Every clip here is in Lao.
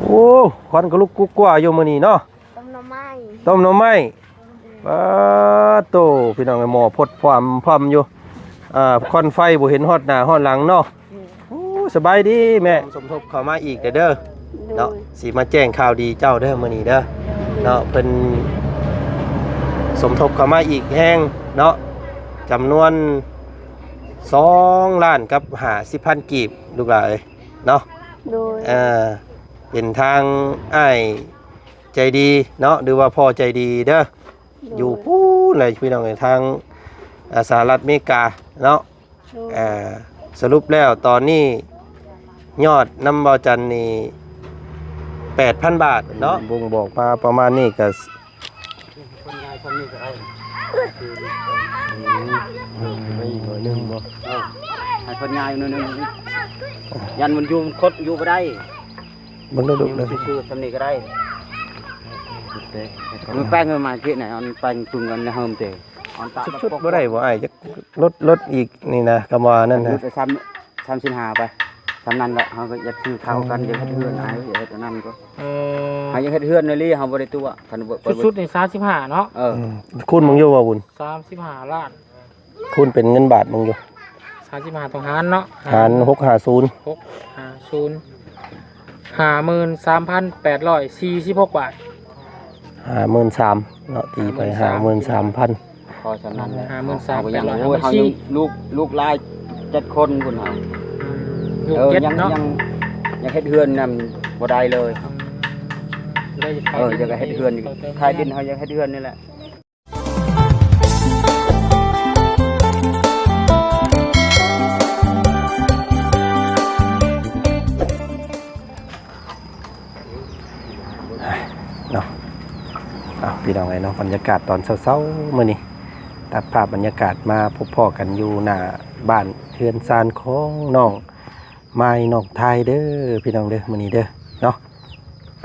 ໂອ້ ຄວັນກະລຸກກຸກກົວຢູ່ມື້ນີ້ເນາະ. ຕົ້ມໜໍ່ໄມ້ ຕົ້ມໜໍ່ໄມ້. ປາໂຕ ພີ່ນ້ອງເອີຍ ໝໍ້ຟົດຟຳພຳຢູ່. ອ່າ ຄວັນໄຟບໍ່ເຫັນຮອດໜ້າຮອດຫຼັງເນາະ. ໂອ້ ສະບາຍດີແມ່. ສົມທົບເຂົ້າມາອີກເດີ ໂດຍ ເນາະ. ຊິມາແຈ້ງຂ່າວດີເຈົ້າເດີມື້ນີ້ເດີ ໂດຍ ເນາະ. ເພິ່ນສົມທົບເຂົ້າມາອີກແຮງເນາະ ຈຳນວນສອງລ້ານກັບຫ້າສິບພັນກີບ ລູກຫຼານເອີຍເນາະ. ໂດຍ ເອີ ເປັນທາງອ້າຍໃຈດີເນາະ ຫຼືວ່າພໍ່ໃຈດີເດີ ໂດຍ ຢູ່ພຸ້ນແຫຼະພີ່ນ້ອງເອີຍ ທາງ ອ່າ ສະຫະລັດອາເມລິກາເນາະ. ໂດຍ ອ່າ ສະຫຼຸບແລ້ວຕອນນີ້ຍອດນຳເບົາຈັນນີ້ແປດພັນບາດເນາະ ບົ່ງບອກມາປະມານນີ້ກະ ຄົນງ່າຍຊ່ຳນີ້ກະໄດ້ ອືມ ໄດ້ອີກໜ້ອຍໜຶ່ງບໍ່? ເອີ ໃຫ້ເພິ່ນຍ້າຍໜ້ອຍໜຶ່ງ ຢ້ານມັນຢູ່ ມັນຄົດຢູ່ບໍ່ໄດ້. ເບິ່ງດູລູກເດີ ຊື່ໆ ຊ່ຳນີ້ກະໄດ້ ມັນແປງມາກີ້ນະ ອັນແປງປຶງອັນເຮີມເຕ ອັນຕາ ສຸດໆບໍ່ໄດ້ບໍ່ອ້າຍ? ຈັກລົດ ລົດອີກນີ້ນະ ຄຳວ່ານັ້ນນະ ຫຼຸດໄປສາມ ສາມສິບຫ້າໄປ ຊ່ຳນັ້ນແຫຼະ. ເຮົາກະຢາກຊື້ເຂົ້າກັນ ຢາກເຮັດເຮືອນ ອ້າຍເອີຍ ເຮັດອັນນັ້ນກະ ເອີ ເຮົາຢາກເຮັດເຮືອນອີ່ຫຼີ ເຮົາບໍ່ໄດ້ຕົວະ ຄັນບໍ່ ສຸດໆນີ້ສາມສິບຫ້າເນາະ. ເອີ ອືມ ຄູນເບິ່ງຢູ່ບໍ່ບຸນ ສາມສິບຫ້າລ້ານ ຄູນເປັນເງິນບາດເບິ່ງຢູ່ ສາມສິບຫ້າຕ້ອງຫານເນາະ ຫານຫົກຫ້າສູນ ຫົກຫ້າສູນ ຫ້າໝື່ນສາມພັນແປດຮ້ອຍສີ່ສິບຫົກບາດ ຫ້າໝື່ນສາມເນາະ ຕີໄປຫ້າໝື່ນສາມພັນ ພໍຊ່ຳນັ້ນແຫຼະ ຫ້າໝື່ນສາມ ເຮົາກະຍັງ ແປດຮ້ອຍ ໂອ້ຍ ເຮົາຍັງລູກ ລູກຫຼາຍເຈັດຄົນພຸ້ນເຮົາ ອືມ ລູກ ເອີ ເຈັດ ຍັງ ເນາະ ຍັງ ຍັງເຮັດເຮືອນນຳບໍ່ໄດ້ເລີຍ ອືມ ເອີ ຢາກເຮັດເຮືອນ ຂາຍດິນເຮົາຢາກເຮັດເຮືອນນີ້ແຫຼະ. ເນາະ ເອົາ ພີ່ນ້ອງເອີຍເນາະ ບັນຍາກາດຕອນເຊົ້າໆມື້ນີ້ ຕັດພາບບັນຍາກາດມາພົບພໍ້ກັນຢູ່ໜ້າບ້ານເຮືອນຊານຂອງນ້ອງ ມາຍນ້ອງທາຍເດີພີ່ນ້ອງເດີ ມື້ນີ້ເດີເນາະ.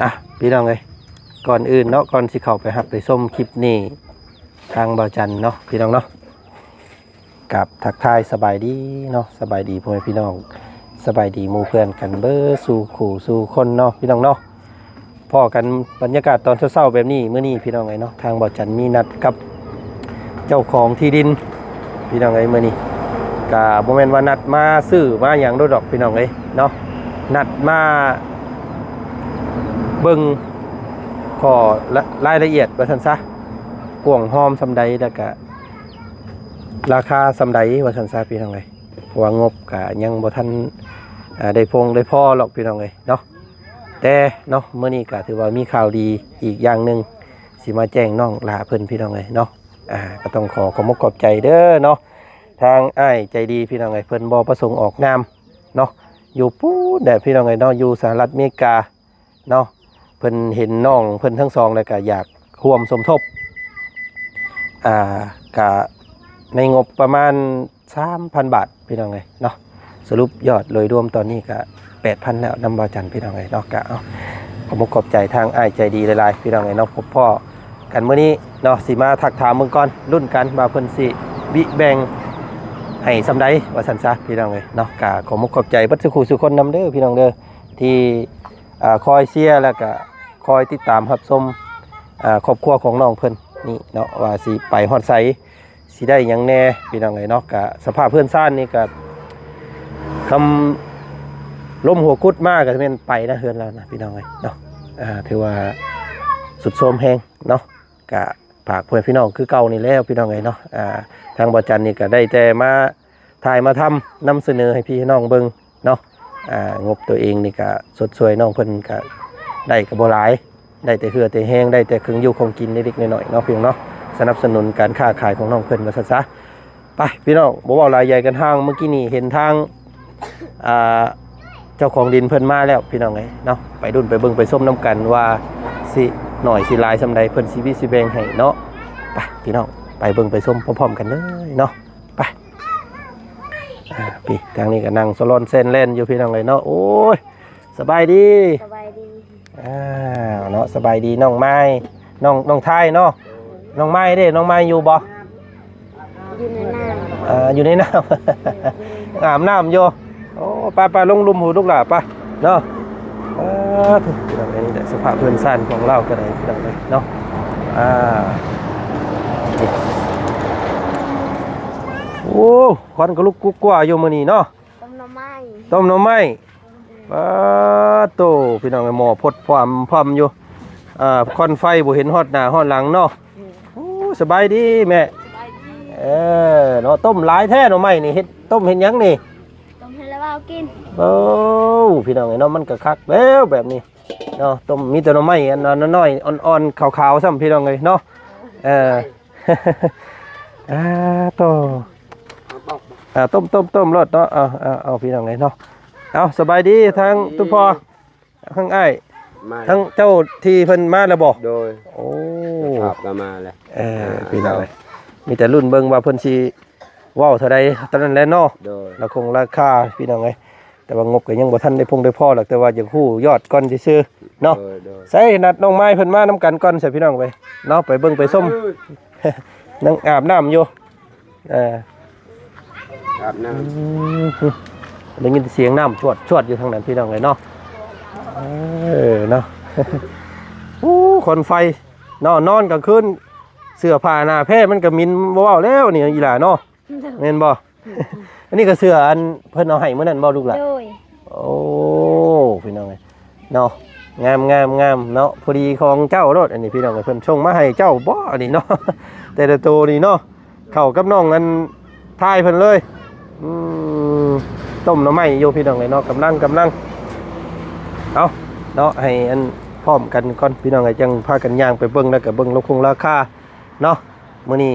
ອ່ະ ພີ່ນ້ອງເອີຍ ກ່ອນອື່ນເນາະ ກ່ອນຊິເຂົ້າໄປຮັບໄປຊົມຄລິບນີ້ ທາງເບົາຈັນເນາະ ພີ່ນ້ອງເນາະ ກາບທັກທາຍສະບາຍດີເນາະ ສະບາຍດີພໍ່ແມ່ພີ່ນ້ອງ ສະບາຍດີໝູ່ເພື່ອນກັນເບິດສູ່ຄູ່ສູ່ຄົນເນາະ ພີ່ນ້ອງເນາະ. ພໍ້ກັນບັນຍາກາດຕອນເຊົ້າໆແບບນີ້ ມື້ນີ້ພີ່ນ້ອງເອີຍເນາະ ທາງເບົາຈັນມີນັດກັບເຈົ້າຂອງທີ່ດິນ ພີ່ນ້ອງເອີຍ ມື້ນີ້ກະບໍ່ແມ່ນວ່ານັດມາຊື້ມາຫຍັງໂດດອກ ພີ່ນ້ອງເອີຍເນາະ ນັດມາເບິ່ງຂໍ້ລະ ລາຍລະອຽດວ່າຊັ້ນຊະ ກວ້າງຫອມສ່ຳໃດ ແລ້ວກະລາຄາສ່ຳໃດວ່າຊັ້ນຊະ ພີ່ນ້ອງເອີຍ ເພາະວ່າງົບກະຍັງບໍ່ທັນ ອ່າ ໄດ້ພົງໄດ້ພໍຫຼອກ ພີ່ນ້ອງເອີຍເນາະ. ແຕ່ເນາະ ມື້ນີ້ກະຖືວ່າມີຂ່າວດີອີກຢ່າງໜຶ່ງ ຊິມາແຈ້ງນ້ອງຫຼ້າເພິ່ນ ພີ່ນ້ອງເອີຍເນາະ. ອ່າ ກະຕ້ອງຂໍຂອບມຸກຂອບໃຈເດີເນາະ ທາງອ້າຍໃຈດີ ພີ່ນ້ອງເອີຍ ເພິ່ນບໍ່ປະສົງອອກນາມເນາະ ຢູ່ພຸ້ນແຫຼະ ພີ່ນ້ອງເອີຍເນາະ ຢູ່ສະຫະລັດອາເມລິກາເນາະ. ເພິ່ນເຫັນນ້ອງເພິ່ນທັງສອງແລ້ວກະຢາກຮ່ວມສົມທົບ ອ່າ ກະໃນງົບປະມານ ສາມພັນບາດ ພີ່ນ້ອງເອີຍເນາະ. ສະຫຼຸບຍອດໂດຍລວມຕອນນີ້ກະແປດພັນແລ້ວນຳເບົາຈັນ ພີ່ນ້ອງເອີຍເນາະ. ກະເອົາ ຂອບມຸກຂອບໃຈທາງອ້າຍໃຈດີຫຼາຍໆ ພີ່ນ້ອງເອີຍເນາະ. ພົບພໍ້ກັນມື້ນີ້ເນາະ ຊິມາທັກຖາມເບິ່ງກ່ອນ ລຸ້ນກັນວ່າເພິ່ນຊິບິແບ່ງໃຫ້ສ່ຳໃດວ່າຊັ້ນຊະ ພີ່ນ້ອງເອີຍເນາະ. ກະຂອບມຸກຂອບໃຈເບິດສູ່ຄູ່ສູ່ຄົນນຳເດີ ພີ່ນ້ອງເດີ ທີ່ ອ່າ ຄອຍເຊຍ ແລ້ວກະຄອຍຕິດຕາມຮັບຊົມ ອ່າ ຄອບຄົວຂອງນ້ອງເພິ່ນນີ້ເນາະ ວ່າຊິໄປຮອດໃສ ຊິໄດ້ຫຍັງແດ່ ພີ່ນ້ອງເອີຍເນາະ. ກະສະພາບເຮືອນຊານນີ້ກະ ຄຳລົມຫົວກຸດມາກະຊິແມ່ນໄປນະ ເຮືອນລາວນະ ພີ່ນ້ອງເອີຍເນາະ. ອ່າ ຖືວ່າຊຸດໂຊມແຮງເນາະ. ກະຝາກພໍ່ແມ່ພີ່ນ້ອງຄືເກົ່ານີ້ແຫຼະ ພີ່ນ້ອງເອີຍເນາະ. ອ່າ ທາງເບົາຈັນນີ້ກະໄດ້ແຕ່ມາຖ່າຍມາທຳ ນຳສະເໜີໃຫ້ພີ່ໃຫ້ນ້ອງເບິ່ງ ເນາະ. ອ່າ ງົບໂຕເອງນີ້ກະຊົດຊ່ວຍນ້ອງເພິ່ນກະໄດ້ກະບໍ່ຫຼາຍ ໄດ້ແຕ່ເຫື່ອແຕ່ແຮງ ໄດ້ແຕ່ເຄື່ອງຢູ່ຂອງກິນເລັກໆນ້ອຍໆເນາະ ພີ່ນ້ອງເນາະ. ສະໜັບສະໜູນການຄ້າຂາຍຂອງນ້ອງເພິ່ນວ່າຊັ້ນຊະ. ໄປ ພີ່ນ້ອງ ບໍ່ເວົ້າຫຼາຍໃຫຍ່ກັນຫ່າງ ມື້ກີ້ນີ້ເຫັນທາງ ອ່າ ເຈົ້າຂອງດິນເພິ່ນມາແລ້ວ ພີ່ນ້ອງເອີຍເນາະ. ໄປລຸ້ນໄປເບິ່ງໄປຊົມນຳກັນວ່າຊິໜ້ອຍຊິຫຼາຍສ່ຳໃດ ເພິ່ນຊິບິຊິແບ່ງໃຫ້ເນາະ. ໄປ ພີ່ນ້ອງ ໄປເບິ່ງໄປຊົມພ້ອມໆກັນເລີຍເນາະ. ໄປ ອ່າ ພີ່ ທາງນີ້ກະນັ່ງສະຫຼອນແຊນແລ່ນຢູ່ ພີ່ນ້ອງເອີຍເນາະ. ໂອ້ຍ ສະບາຍດີ ສະບາຍດີ ອ້າວ ເນາະ ສະບາຍດີນ້ອງມາຍ ນ້ອງ ນ້ອງທາຍເນາະ. ນ້ອງມາຍເດ້ ນ້ອງມາຍຢູ່ບໍ່? ຢູ່ໃນນ້ຳ ອ່າ ຢູ່ໃນນ້ຳ ອາບນ້ຳຢູ່. ໂອ້ ໄປໆ ລົງລຸ່ມພຸ້ນລູກຫຼ້າ ໄປເນາະ. ອ່າ ພີ່ນ້ອງເອີຍ ນີ້ແຫຼະສະພາບເຮືອນຊານຂອງລາວກໍໄດ້ ພີ່ນ້ອງເອີຍເນາະ. ອ່າ ນີ້ ໂອ້ ຄວັນກໍລຸກກຸກກົວຢູ່ມື້ນີ້ເນາະ. ຕົ້ມໜໍ່ໄມ້ ຕົ້ມໜໍ່ໄມ້. ປາໂຕ ພີ່ນ້ອງເອີຍ ໝໍ້ຟົດຟຳໆຢູ່. ອ່າ ຄວັນໄຟບໍ່ເຫັນຮອດໜ້າຮອດຫຼັງເນາະ. ໂອ້ ສະບາຍດີແມ່. ສະບາຍດີ. ເອີ ເນາະ ຕົ້ມຫຼາຍແທ້ໜໍ່ໄມ້ນີ້. ເຮັດ ຕົ້ມເຮັດຫຍັງນີ້? ຕົ້ມໃຫ້ລາວາວກິນ. ໂອ້ ພີ່ນ້ອງເອີຍເນາະ ມັນກໍຄັກແລ້ວແບບນີ້ເນາະ. ຕົ້ມມີແຕ່ໜໍ່ໄມ້ອັນນ້ອຍໆ ອ່ອນໆ ຂາວໆຊ້ຳ ພີ່ນ້ອງເອີຍເນາະ. ເອີ ອ່າ ໂຕ ອ່າ ຕົ້ມໆໆໂລດເນາະ. ເອົາ ເອົາ ເອົາ ພີ່ນ້ອງເອີຍເນາະ. ເອົາ ສະບາຍດີທາງ ສະບາຍດີ ທຸກພໍ່ ທາງອ້າຍ ມາ ທາງເຈົ້າທີ່ເພິ່ນມາແລ້ວບໍ່? ໂດຍ ໂອ້ ເຈົ້າພາບກໍມາແລ້ວ. ເອີ ອ່າ ພີ່ນ້ອງເອີຍ ເຈົ້າ ມີແຕ່ລຸ້ນເບິ່ງວ່າເພິ່ນຊິເວົ້າເທົ່າໃດເທົ່ານັ້ນແຫຼະເນາະ. ໂດຍ ລາຄາຄົງລາຄາ ພີ່ນ້ອງເອີຍ ແຕ່ວ່າງົບກໍຍັງບໍ່ທັນໄດ້ພົງໄດ້ພໍດອກ ແຕ່ວ່າຢາກຮູ້ຍອດກ່ອນຊື່ໆເນາະ. ໂດຍ ໂດຍ ໃສ່ນັດນ້ອງມາຍເພິ່ນມານຳກັນກ່ອນຊະ ພີ່ນ້ອງເອີຍເນາະ. ໄປເບິ່ງໄປຊົມ ເອີ ນາງອາບນ້ຳຢູ່. ເອີ ອາບນ້ຳ ອືມ ໄດ້ຍິນສຽງນ້ຳຊວດໆຢູ່ທາງນັ້ນ ພີ່ນ້ອງເອີຍເນາະ. ເອີ ເນາະ ໂອ້ ຄວັນໄຟເນາະ. ນອນກາງຄືນ ເສື້ອຜ້າໜ້າແພມັນກໍໝິ່ນບໍ່ເວົ້າແລ້ວນີ້ ອີ່ຫຼ້າເນາະ. ແມ່ນບໍ່? ອັນນີ້ກໍເສື້ອອັນເພິ່ນເອົາໃຫ້ມື້ນັ້ນບໍ່ ລູກຫຼ້າ? ໂດຍ ໂອ້ ພີ່ນ້ອງເອີຍເນາະ ງາມໆໆເນາະ. ພໍດີຂອງເຈົ້າໂລດ ອັນນີ້ ພີ່ນ້ອງເອີຍ ເພິ່ນສົ່ງມາໃຫ້ເຈົ້າບໍ່ ອັນນີ້ເນາະ. ແຕ່ລະໂຕນີ້ເນາະ ເຂົ້າກັບນ້ອງອັນທ້າຍເພິ່ນເລີຍ. ອືມ ຕົ້ມໜໍ່ໄມ້ຢູ່ ພີ່ນ້ອງເອີຍເນາະ ກຳລັງ ກຳລັງ. ເອົາເນາະ ໃຫ້ອັນພ້ອມກັນກ່ອນ ພີ່ນ້ອງເອີຍ ຈັ່ງພາກັນຍ່າງໄປເບິ່ງ ແລ້ວກໍເບິ່ງລາຄາຄົງລາຄາເນາະ. ມື້ນີ້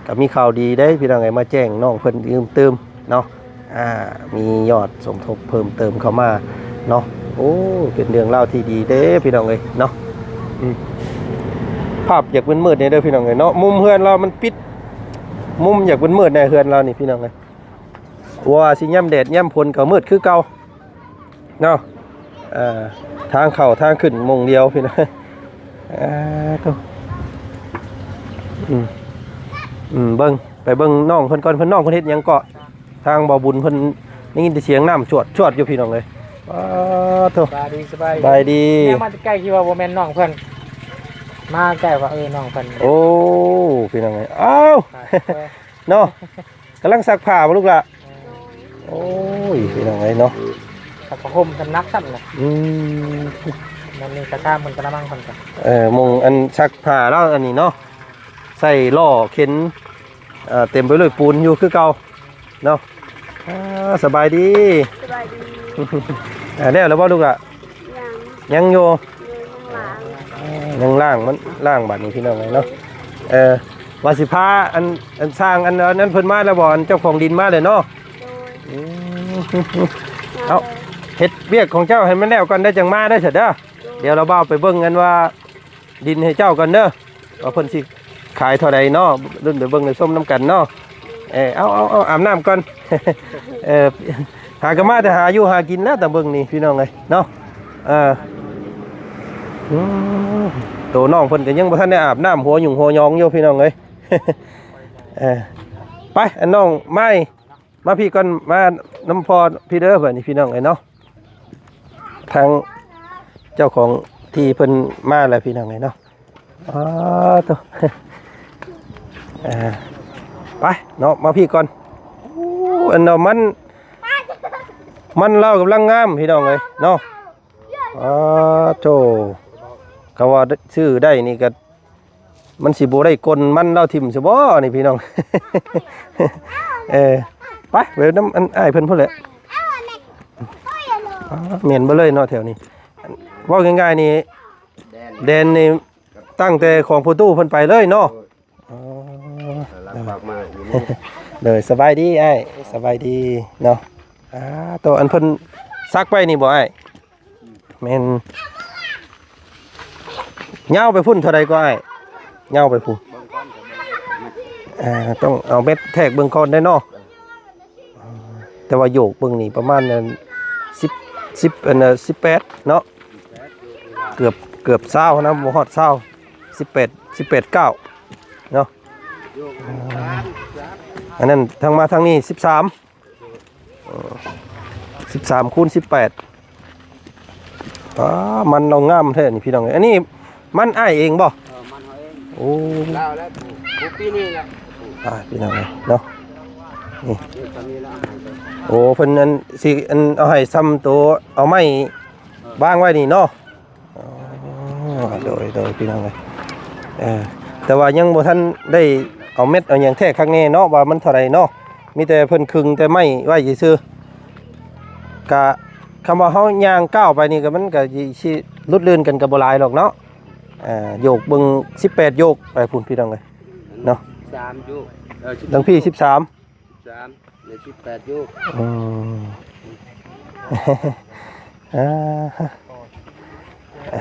ກໍມີຂ່າວດີເດ້ ພີ່ນ້ອງເອີຍ ມາແຈ້ງນ້ອງເພິ່ນຕື່ມໆເນາະ. ອ່າ ມີຍອດສົມທົບເພີ່ມເຕີມເຂົ້າມາເນາະ. ໂອ້ ເປັນເລື່ອງລາວທີ່ດີເດ້ ພີ່ນ້ອງເອີຍເນາະ. ອືມ ພາບຢາກມືດໆແດ່ເດີ ພີ່ນ້ອງເອີຍເນາະ. ມຸມເຮືອນລາວມັນປິດ ມຸມຢາກມືດໆແດ່ເຮືອນລາວນີ້ ພີ່ນ້ອງເອີຍ. ບໍ່ວ່າຊິຍາມແດດຍາມຝົນກໍມືດຄືເກົ່າເນາະ. ເອີ ທາງເຂົ້າທາງຂຶ້ນໝ່ອງດຽວ ພີ່ນ້ອງ. ເອີ ໂທ້ ອືມ ອືມ ເບິ່ງ ໄປເບິ່ງນ້ອງເພິ່ນກ່ອນ. ເພິ່ນ ນ້ອງເພິ່ນເຮັດຫຍັງເກາະ? ທາງບໍ່ບຸນເພິ່ນໄດ້ຍິນແຕ່ສຽງນ້ຳຊວດໆຢູ່ ພີ່ນ້ອງເອີຍ. ປາໂທ້ ສະບາຍດີ ສະບາຍດີ ສະບາຍດີ. ແນມາແຕ່ໄກ ຄິດວ່າບໍ່ແມ່ນນ້ອງເພິ່ນ ມາໃກ້ວ່າ ເອີ ນ້ອງເພິ່ນ. ໂອ້ ພີ່ນ້ອງເອີຍ ອ້າວ ເນາະ ກຳລັງຊັກຜ້າບໍ່ລູກຫຼ້າ? ໂອ້ຍ ພີ່ນ້ອງເອີຍເນາະ ຊັກຜ້າຫົ່ມສຳນັກຊ້ຳນະ. ອືມ ມັນມີກະຊາມເພິ່ນ ກະລະມັງເພິ່ນກໍ ເອີ ມຸງອັນຊັກຜ້າລາວອັນນີ້ເນາະ ໃສ່ລໍ້ເຂັນ ເອີ ເຕັມໄປດ້ວຍປູນຢູ່ຄືເກົ່າເນາະ. ອ່າ ສະບາຍດີ ສະບາຍດີ. ອ່າ ແລ້ວແລ້ວບໍ່ລູກຫຼ້າ? ຍັງ ຍັງຢູ່ ຍັງລ້າງ ຍັງລ້າງ ມັນລ້າງບາດນີ້ ພີ່ນ້ອງເອີຍເນາະ. ເອີ ວ່າຊິພາອັນ ອັນຊ່າງ ອັນ ອັນນັ້ນເພິ່ນມາແລ້ວບໍ່? ອັນເຈົ້າຂອງດິນມາແລ້ວເນາະ? ໂດຍ ອືມ ເອົາ ເຮັດວຽກຂອງເຈົ້າໃຫ້ມັນແລ້ວກ່ອນເດີ ຈັ່ງມາເດີ ເດີ. ໂດຍ ດຽວລາວບ່າວໄປເບິ່ງອັນວ່າ ດິນໃຫ້ເຈົ້າກ່ອນເດີ ວ່າເພິ່ນຊິຂາຍເທົ່າໃດເນາະ. ລຸ້ນໄປເບິ່ງໄປຊົມນຳກັນເນາະ. ເອີ ເອົາ ເອົາ ເອົາ ອາບນ້ຳກ່ອນ. ເອີ ຫາກໍມາແຕ່ຫາຢູ່ຫາກິນແລ້ວ ຕາເບິ່ງນີ້ ພີ່ນ້ອງເອີຍເນາະ. ເອີ ອືມ ໂຕນ້ອງເພິ່ນກໍຍັງບໍ່ທັນໄດ້ອາບນ້ຳ ຫົວຫຍຸ້ງຫົວຫຍອງຢູ່ ພີ່ນ້ອງເອີຍ. ເອີ ໄປ ອັນນ້ອງມາຍ ມາພີ້ກ່ອນ ມານຳພໍ່ພີ້ເດີ ບາດນີ້ ພີ່ນ້ອງເອີຍເນາະ. ທາງເຈົ້າຂອງທີ່ເພິ່ນມາແລ້ວ ພີ່ນ້ອງເອີຍເນາະ. ອໍ ໂທ້ ເອີ ໄປເນາະ ມາພີ້ກ່ອນ. ໂອ້ ອັນເນາະ ມັນ ມັນລາວກຳລັງງາມ ພີ່ນ້ອງເອີຍເນາະ. ອໍ ໂທ້ ກະວ່າຊື້ໄດ້ນີ້ກະ ມັນຊິບໍ່ໄດ້ກົນມັນລາວຖິ້ມຊະບໍ່ນີ້ ພີ່ນ້ອງ. ເອີ ໄປ ໄປນຳອັນອ້າຍເພິ່ນພຸ້ນແຫຼະ. ອໍ ແມ່ນເບິດເລີຍເນາະແຖວນີ້. ເວົ້າງ່າຍໆນີ້ ແດນນີ້ຕັ້ງແຕ່ຂອງພໍ່ຕູ້ເພິ່ນໄປເລີຍເນາະ. ອໍ ຫຼັກປາກມາຢູ່ນີ້. ໂດຍ ສະບາຍດີອ້າຍ ສະບາຍດີເນາະ. ອ່າ ໂຕ ອັນເພິ່ນສັກໄວ້ນີ້ບໍ່ອ້າຍ? ແມ່ນ ຍາວໄປພຸ້ນເທົ່າໃດກໍອ້າຍ? ຍາວໄປພຸ້ນ ອ່າ ຕ້ອງເອົາແມັດແທກເບິ່ງກ່ອນໄດ໋ເນາະ. ແຕ່ວ່າໂຍກເບິ່ງນີ້ປະມານ ອັນ ສິບ ສິບ ອັນ ສິບແປດເນາະ ເກືອບ ເກືອບຊາວນະ ບໍ່ຮອດຊາວ ສິບແປດ ສິບແປດ ເກົ້າເນາະ. ອັນນັ້ນທາງມາທາງນີ້ ສິບສາມ ເອີ ສິບສາມ ຄູນ ສິບແປດ. ປ ອ້າ ມັນລາວງາມແທ້ນີ້ພີ່ນ້ອງເອີຍ. ອັນນີ້ມັນອ້າຍເອງບໍ່? ເອີ ມັນເຮົາເອງ. ໂອ້ ລາວແລ້ວ ປູກປີນີ້ແຫຼະ. ອ່າ ພີ່ນ້ອງເອີຍເນາະ ນີ້ ນີ້ສ່ຳນີ້ລະ. ໂອ້ ເພິ່ນອັນ ຊິອັນ ເອົາໃຫ້ສ່ຳໂຕ ເອົາໄມ້ ເອີ ວາງໄວ້ນີ້ເນາະ. ອໍ ໂດຍ ໂດຍ ພີ່ນ້ອງເອີຍ ເອີ ແຕ່ວ່າຍັງບໍ່ທັນໄດ້ເອົາເມັດເອົາຫຍັງແທ້ຄັກແນ່ເນາະ ວ່າມັນເທົ່າໃດເນາະ. ມີແຕ່ເພິ່ນຄຶງແຕ່ໄມ້ໄວ້ຊື່ໆ. ກະຄຳວ່າເຮົາຍ່າງກ້າວໄປນີ້ ກະມັນກະຊິ ຊິຫຼຸດລື່ນກັນກະບໍ່ຫຼາຍດອກເນາະ. ເອີ ໂຍກເບິ່ງ ສິບແປດໂຍກໄປພຸ້ນ ພີ່ນ້ອງເອີຍເນາະ. ສາມໂຍກ ເອີ ທາງພີ້ ສິບສາມ ສາມ ແລະ ສິບແປດຢູ່. ອືມ ອ່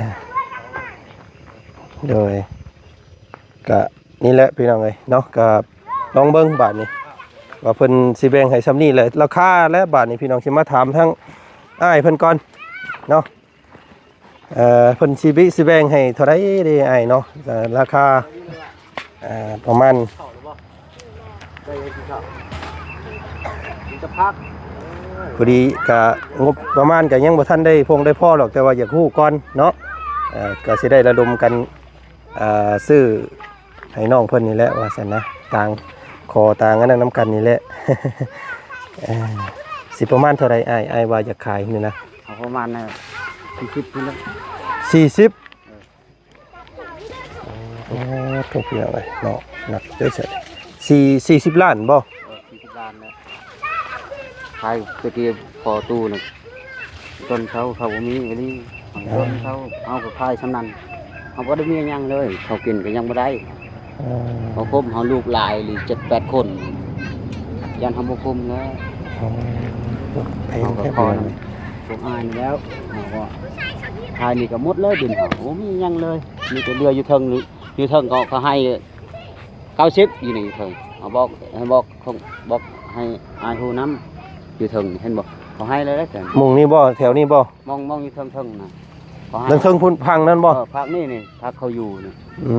າ ໂດຍ ກະນີ້ແຫຼະພີ່ນ້ອງເອີຍເນາະ. ກະລອງເບິ່ງບາດນີ້ ວ່າເພິ່ນຊິແບ່ງໃຫ້ສ່ຳນີ້ແຫຼະ ລາຄາ ແລະ ບາດນີ້ພີ່ນ້ອງຊິມາຖາມທາງອ້າຍເພິ່ນກ່ອນເນາະ. ເອີ ເພິ່ນຊິບິ ຊິແບ່ງໃຫ້ເທົ່າໃດເດ້ອ້າຍເນາະ? ເອີ ລາຄາ ເອີ ປະມານ ພໍດີກະງົບປະມານກະຍັງບໍ່ທັນໄດ້ພົງໄດ້ພໍດອກ ແຕ່ວ່າຢາກຮູ້ກ່ອນເນາະ. ເອີ ກະຊິໄດ້ລະດົມກັນ ເອີ ຊື້ ໃຫ້ນ້ອງເພິ່ນນີ້ແຫຼະວ່າຊັ້ນນະ ຕ່າງຂໍຕ່າງອັນນັ້ນນຳກັນນີ້ແຫຼະ. ເອີ ຊິປະມານເທົ່າໃດອ້າຍ? ອ້າຍວ່າຢາກຂາຍນີ້ນະ ເອົາປະມານ ເອີ ສີ່ສິບພຸ້ນລະ ສີ່ສິບ. ເອີ ໂອ້ ໂທ້ ພີ່ນ້ອງເອີຍເນາະ ໜັກເດ້ ສີ່ ສີ່ສິບລ້ານບໍ່? ເອີ ສີ່ສິບລ້ານແຫຼະ. ຂາຍແຕ່ກີ້ພໍຕູ້ນະ ຕົ້ນເຂົາ ເຂົາບໍ່ມີອີ່ຫຼີ ຕົ້ນເຂົາ ເຮົາກໍຂາຍສ່ຳນັ້ນ ເຮົາບໍ່ໄດ້ມີຫຍັງເລີຍ ເຂົາກິນກໍຍັງບໍ່ໄດ້. ອໍ ບໍ່ຄົມ ເຮົາລູກຫຼາຍອີ່ຫຼີ ເຈັດແປດຄົນ ຢ້ານເຮົາບໍ່ຄົມແລ້ວ. ອໍ ເຮົາກໍຂໍນຳພວກອ້າຍນີ້ແລ້ວ ເຮົາກໍຂາຍນີ້ກໍໝົດເລີຍ ດິນເຮົາບໍ່ມີຫຍັງເລີຍ ມີແຕ່ເຫຼືອຢູ່ເທິງ ຢູ່ເທິງກໍເຂົາໃຫ້ ເກົ້າສິບຢູ່ນີ້ເທິງ ເອົາບອກ ໃຫ້ບອກ ຂອງ ບອກໃຫ້ອ້າຍຮູ້ນຳ ຢູ່ເທິງເຫັນບໍ່ ເຂົາໃຫ້ແລ້ວເດີ. ໝ່ອງນີ້ບໍ່? ແຖວນີ້ບໍ່? ໝ່ອງ ໝ່ອງຢູ່ເທິງໆນະ ເຂົາໃຫ້ ເທິງໆພຸ້ນ ພັງນັ້ນບໍ່? ເອີ ພັກນີ້ນີ້ ພັກເຂົາຢູ່ນີ້. ອື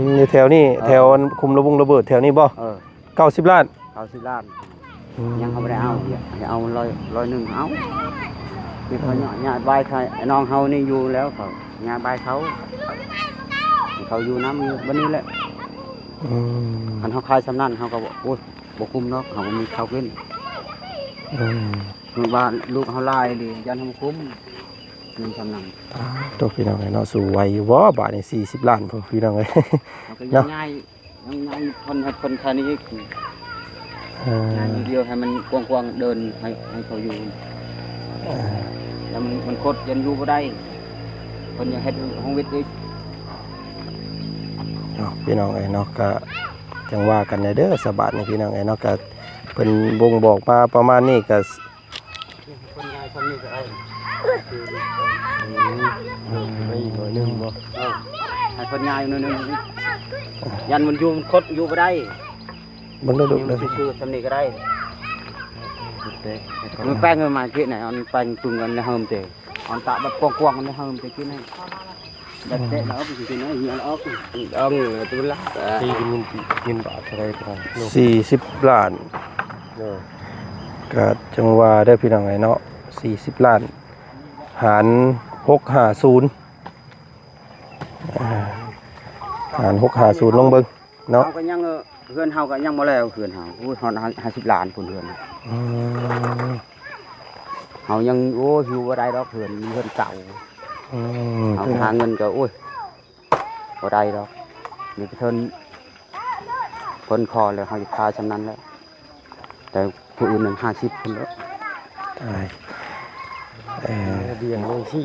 ມ ຢູ່ແຖວນີ້ ເອີ ແຖວອັນຂຸມລະວົງລະເບີດແຖວນີ້ບໍ່? ເອີ ເກົ້າສິບລ້ານ ເກົ້າສິບລ້ານ. ອືມ ຍັງເຮົາບໍ່ໄດ້ເອົາ ໃຫ້ເອົາຮ້ອຍ ຮ້ອຍໜຶ່ງເອົາ ນີ້ເຂົາຍາດໄວ້ໃຫ້ນ້ອງເຮົານີ້ຢູ່ແລ້ວ ເຂົາຍາດໄວ້ເຂົາ ເຂົາຢູ່ນຳບັດນີ້ແຫຼະ. ອືມ ຄັນເຮົາຂາຍສ່ຳນັ້ນ ເຮົາກໍ ໂອ້ຍ ບໍ່ຄຸ້ມດອກ ເຮົາບໍ່ມີເຂົ້າກິນ. ອືມ ເພາະວ່າລູກເຮົາຫຼາຍເດ ຢ້ານເຮົາບໍ່ຄຸ້ມເງິນສ່ຳນັ້ນ. ອ້າ ໂທ້ ພີ່ນ້ອງເອີຍເນາະ ສູ້ໄຫວຢູ່ບໍ່ບາດນີ້ ສີ່ສິບລ້ານພຸ້ນ ພີ່ນ້ອງເອີຍ ເຮົາກໍຍັງ ເນາະ ຍ້າຍ ຍັງ ຍັງເພິ່ນ ໃຫ້ເພິ່ນຂາຍນີ້ອີກ ເອີ ຍ້າຍດຽວໃຫ້ມັນກວ້າງໆ ເດີ່ນໃຫ້ ໃຫ້ເຂົາຢູ່ ເອີ ແລ້ວມັນ ມັນຄົດ ຢ້ານຢູ່ບໍ່ໄດ້ ເພິ່ນຍັງເຮັດຫ້ອງວິດອີກ. ເນາະ ພີ່ນ້ອງເອີຍເນາະ ກະຈັ່ງວ່າກັນແດ່ເດີ ສະບາດນີ້ ພີ່ນ້ອງເອີຍເນາະ ກະເພິ່ນບົ່ງບອກມາປະມານນີ້ ກະ ເພິ່ນຍ້າຍຊ່ຳນີ້ກໍໄດ້ ອືມ ໄປອີກໜ້ອຍໜຶ່ງບໍ່? ເອີ ໃຫ້ເພິ່ນຍ້າຍໜ້ອຍໜຶ່ງ ຢ້ານມັນຢູ່ ມັນຄົດຢູ່ບໍ່ໄດ້. ເບິ່ງເດີລູກເດີ ຊື່ໆ ຊ່ຳນີ້ກໍໄດ້ ມັນແປງມາເຂດໄຫນ ອັນແປງປຶງ ອັນເຮີມເຕ ອັນຕະບັດກວ້າງໆ ອັນເຮີມເຕກິນໃຫ້. ແບບເຕະແລ້ວອອກ ເຕະແລ້ວອອກ ອອກ ເອີ ຕົວລະ ສີ່ສິບລ້ານ ເອີ ສີ່ສິບລ້ານ ເອີ ກະຈັ່ງວ່າເດີພີ່ນ້ອງເອີຍເນາະ ສີ່ສິບລ້ານ ຫານຫົກຫ້າສູນ ອ່າ ຫານຫົກຫ້າສູນ ລອງເບິ່ງເນາະ. ເຮົາກໍຍັງ ເອີ ເຮືອນເຮົາກໍຍັງບໍ່ແລ້ວ ເຮືອນເຮົາ ໂອ້ຍ ຮອດຫ້າສິບລ້ານພຸ້ນເຮືອນ ອືມ ເຮົາຍັງ ໂອ້ຍ ຢູ່ບໍ່ໄດ້ດອກ ເຮືອນ ເຮືອນເກົ່າ ອືມ ເຮົາຫາເງິນກໍ ໂອ້ຍ ບໍ່ໄດ້ດອກ ມີແຕ່ເພິ່ນ ເພິ່ນຂໍແລ້ວ ເຮົາຈະຂາຍຊ່ຳນັ້ນແຫຼະ ແຕ່ຜູ້ອື່ນນັ້ນຫ້າສິບພຸ້ນແຫຼະ ຕາຍ ເອີ ລະບຽງລົງຊີ້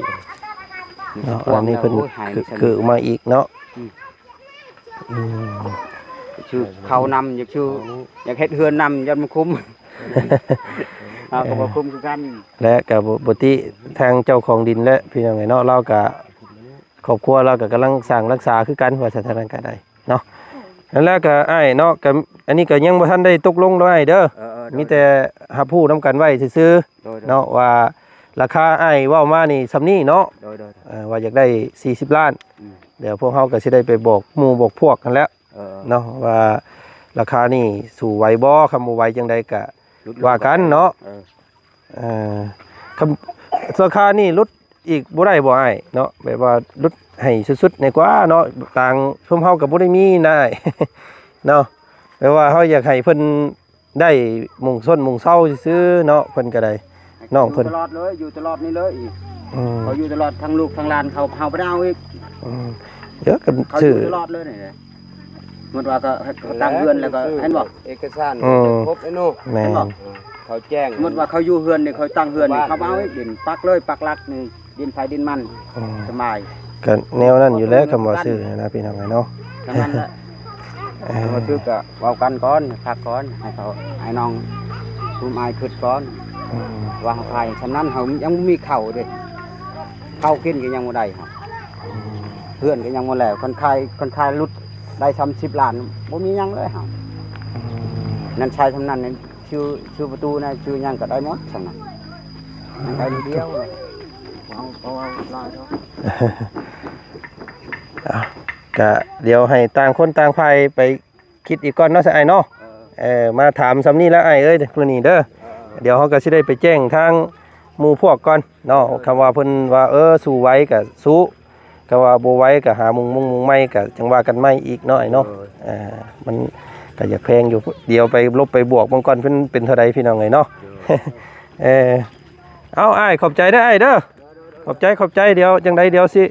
ເນາະ ອັນນີ້ເພິ່ນ ໂອ້ຍ ໃຫ້ ຄື ຄືມາອີກເນາະ ອືມ ອືມ ຊື້ເຂົ້ານຳ ຢາກຊື້ ຢາກເຮັດເຮືອນນຳ ຢ້ານບໍ່ຄຸ້ມ ເຮົາກໍບໍ່ຄຸ້ມຄືກັນ ແລະກໍບໍ່ຕິທາງເຈົ້າຂອງດິນແຫຼະ ພີ່ນ້ອງເອີຍເນາະ ລາວກໍ ຄອບຄົວລາວກໍກຳລັງສ້າງລັກສາຄືກັນ ວ່າຊັ້ນ ທາງນັ້ນກໍໄດ້ເນາະ. ແລ້ວກໍອ້າຍເນາະ ກໍອັນນີ້ກໍຍັງບໍ່ທັນໄດ້ຕົກລົງດອກອ້າຍເດີ ເອີ ເອີ ມີແຕ່ຮັບຮູ້ນຳກັນໄວ້ຊື່ໆ ໂດຍໆ ເນາະ ວ່າລາຄາອ້າຍເວົ້າມານີ້ສ່ຳນີ້ເນາະ ໂດຍໆ ເອີ ວ່າຢາກໄດ້ສີ່ສິບລ້ານ ອືມ ດຽວພວກເຮົາກໍຊິໄດ້ໄປບອກໝູ່ບອກພວກຫັ້ນແຫຼະ ເອີ ເນາະ ວ່າລາຄານີ້ສູ້ໄຫວບໍ່ ຄັນບໍ່ໄຫວຈັ່ງໃດກໍວ່າກັນເນາະ ເອີ ເອີ ຄັນລາຄານີ້ຫຼຸດ ອີກບໍ່ໄດ້ບໍ່ອ້າຍເນາະ? ແບບວ່າຫຼຸດໃຫ້ສຸດໆແດ່ກວ່າເນາະ, ຕ່າງຊຸມເຮົາກໍບໍ່ໄດ້ມີນະອ້າຍເນາະ, ແບບວ່າເຮົາຢາກໃຫ້ເພິ່ນໄດ້ມຸງຊົນມຸງເຊົາຊື່ໆເນາະ, ເພິ່ນກໍໄດ້ ນ້ອງເພິ່ນ ຢູ່ຕະຫຼອດເລີຍ ຢູ່ຕະຫຼອດນີ້ເລີຍອີກ. ອືມ ເຂົາຢູ່ຕະຫຼອດ ທັງລູກທັງຫຼານເຂົາ ເຮົາບໍ່ໄດ້ເອົາອີກ. ອືມ ດຽວກໍ ເຂົາຢູ່ຕະຫຼອດເລີຍນີ້ແຫຼະ. ສົມມຸດວ່າກໍ ເຂົາຕັ້ງເຮືອນແລ້ວກໍ ເຫັນບໍ່ ເອກະສານ ອືມ ຄົບແລ້ວເນາະ. ແມ່ນ ເຫັນບໍ່ ເຂົາແຈ້ງ ສົມມຸດວ່າເຂົາຢູ່ເຮືອນນີ້ ເຂົາຕັ້ງເຮືອນນີ້ ເຂົາເອົາອີກ ດິນປັກເລີຍ ປັກຫຼັກນີ້ ດິນໃຜດິນມັນ. ອືມ ສະບາຍ ກໍແນວນັ້ນຢູ່ແລ້ວ ຄຳວ່າຊື້ນະພີ່ນ້ອງເອີຍເນາະ. ເທົ່ານັ້ນແຫຼະ ເອີ ເອົາຖືກກໍເວົ້າກັນກ່ອນ ພັກກ່ອນ ໃຫ້ເຂົາ ໃຫ້ນ້ອງຜູ້ອ້າຍຄິດກ່ອນ. ອືມ ວ່າເຮົາຂາຍສ່ຳນັ້ນ ເຮົາຍັງບໍ່ມີເຂົ້າເດ້, ເຂົ້າກິນກໍຍັງບໍ່ໄດ້ ອືມ ເຮືອນກໍຍັງບໍ່ແລ້ວ. ຄັນຂາຍ ຄັນຂາຍຫຼຸດໄດ້ສາມສິບລ້ານ ບໍ່ມີຫຍັງເລີຍເຮົາ. ອືມ ນັ້ນໃຊ້ສ່ຳນັ້ນ ຊື້ ຊື້ປະຕູນະ ຊື້ຫຍັງກໍໄດ້ໝົດສ່ຳນັ້ນ ຍັງໄດ້ນິດດຽວ. ເອົາ ເອົາຫຼາຍເນາະ. ອ່ະ ກະດຽວໃຫ້ຕ່າງຄົນຕ່າງຝ່າຍໄປຄິດອີກກ່ອນເນາະ ຊະອ້າຍເນາະ. ເອີ ເອີ ມາຖາມສ່ຳນີ້ລະອ້າຍເອີຍ ມື້ນີ້ເດີ. ເອີ ດຽວເຮົາກໍຊິໄດ້ໄປແຈ້ງທາງໝູ່ພວກກ່ອນເນາະ. ເອີ ຄຳວ່າເພິ່ນວ່າ ເອີ ສູ້ໄຫວກໍສູ້, ຄຳວ່າບໍ່ໄຫວກໍຫາມຸງມຸງໃໝ່ ກໍຈັ່ງວ່າກັນໃໝ່ອີກເນາະອ້າຍເນາະ. ເອີ ມັນກໍຢາກແພງຢູ່ ດຽວໄປລົບໄປບວກເບິ່ງກ່ອນ ເປັນ ເປັນເທົ່າໃດພີ່ນ້ອງເອີຍເນາະ. ເອີ ເອົາອ້າຍ ຂອບໃຈເດີອ້າຍເດີ, ຂອບໃຈ ຂອບໃຈ. ດຽວຈັ່ງໃດ ດຽວຊິ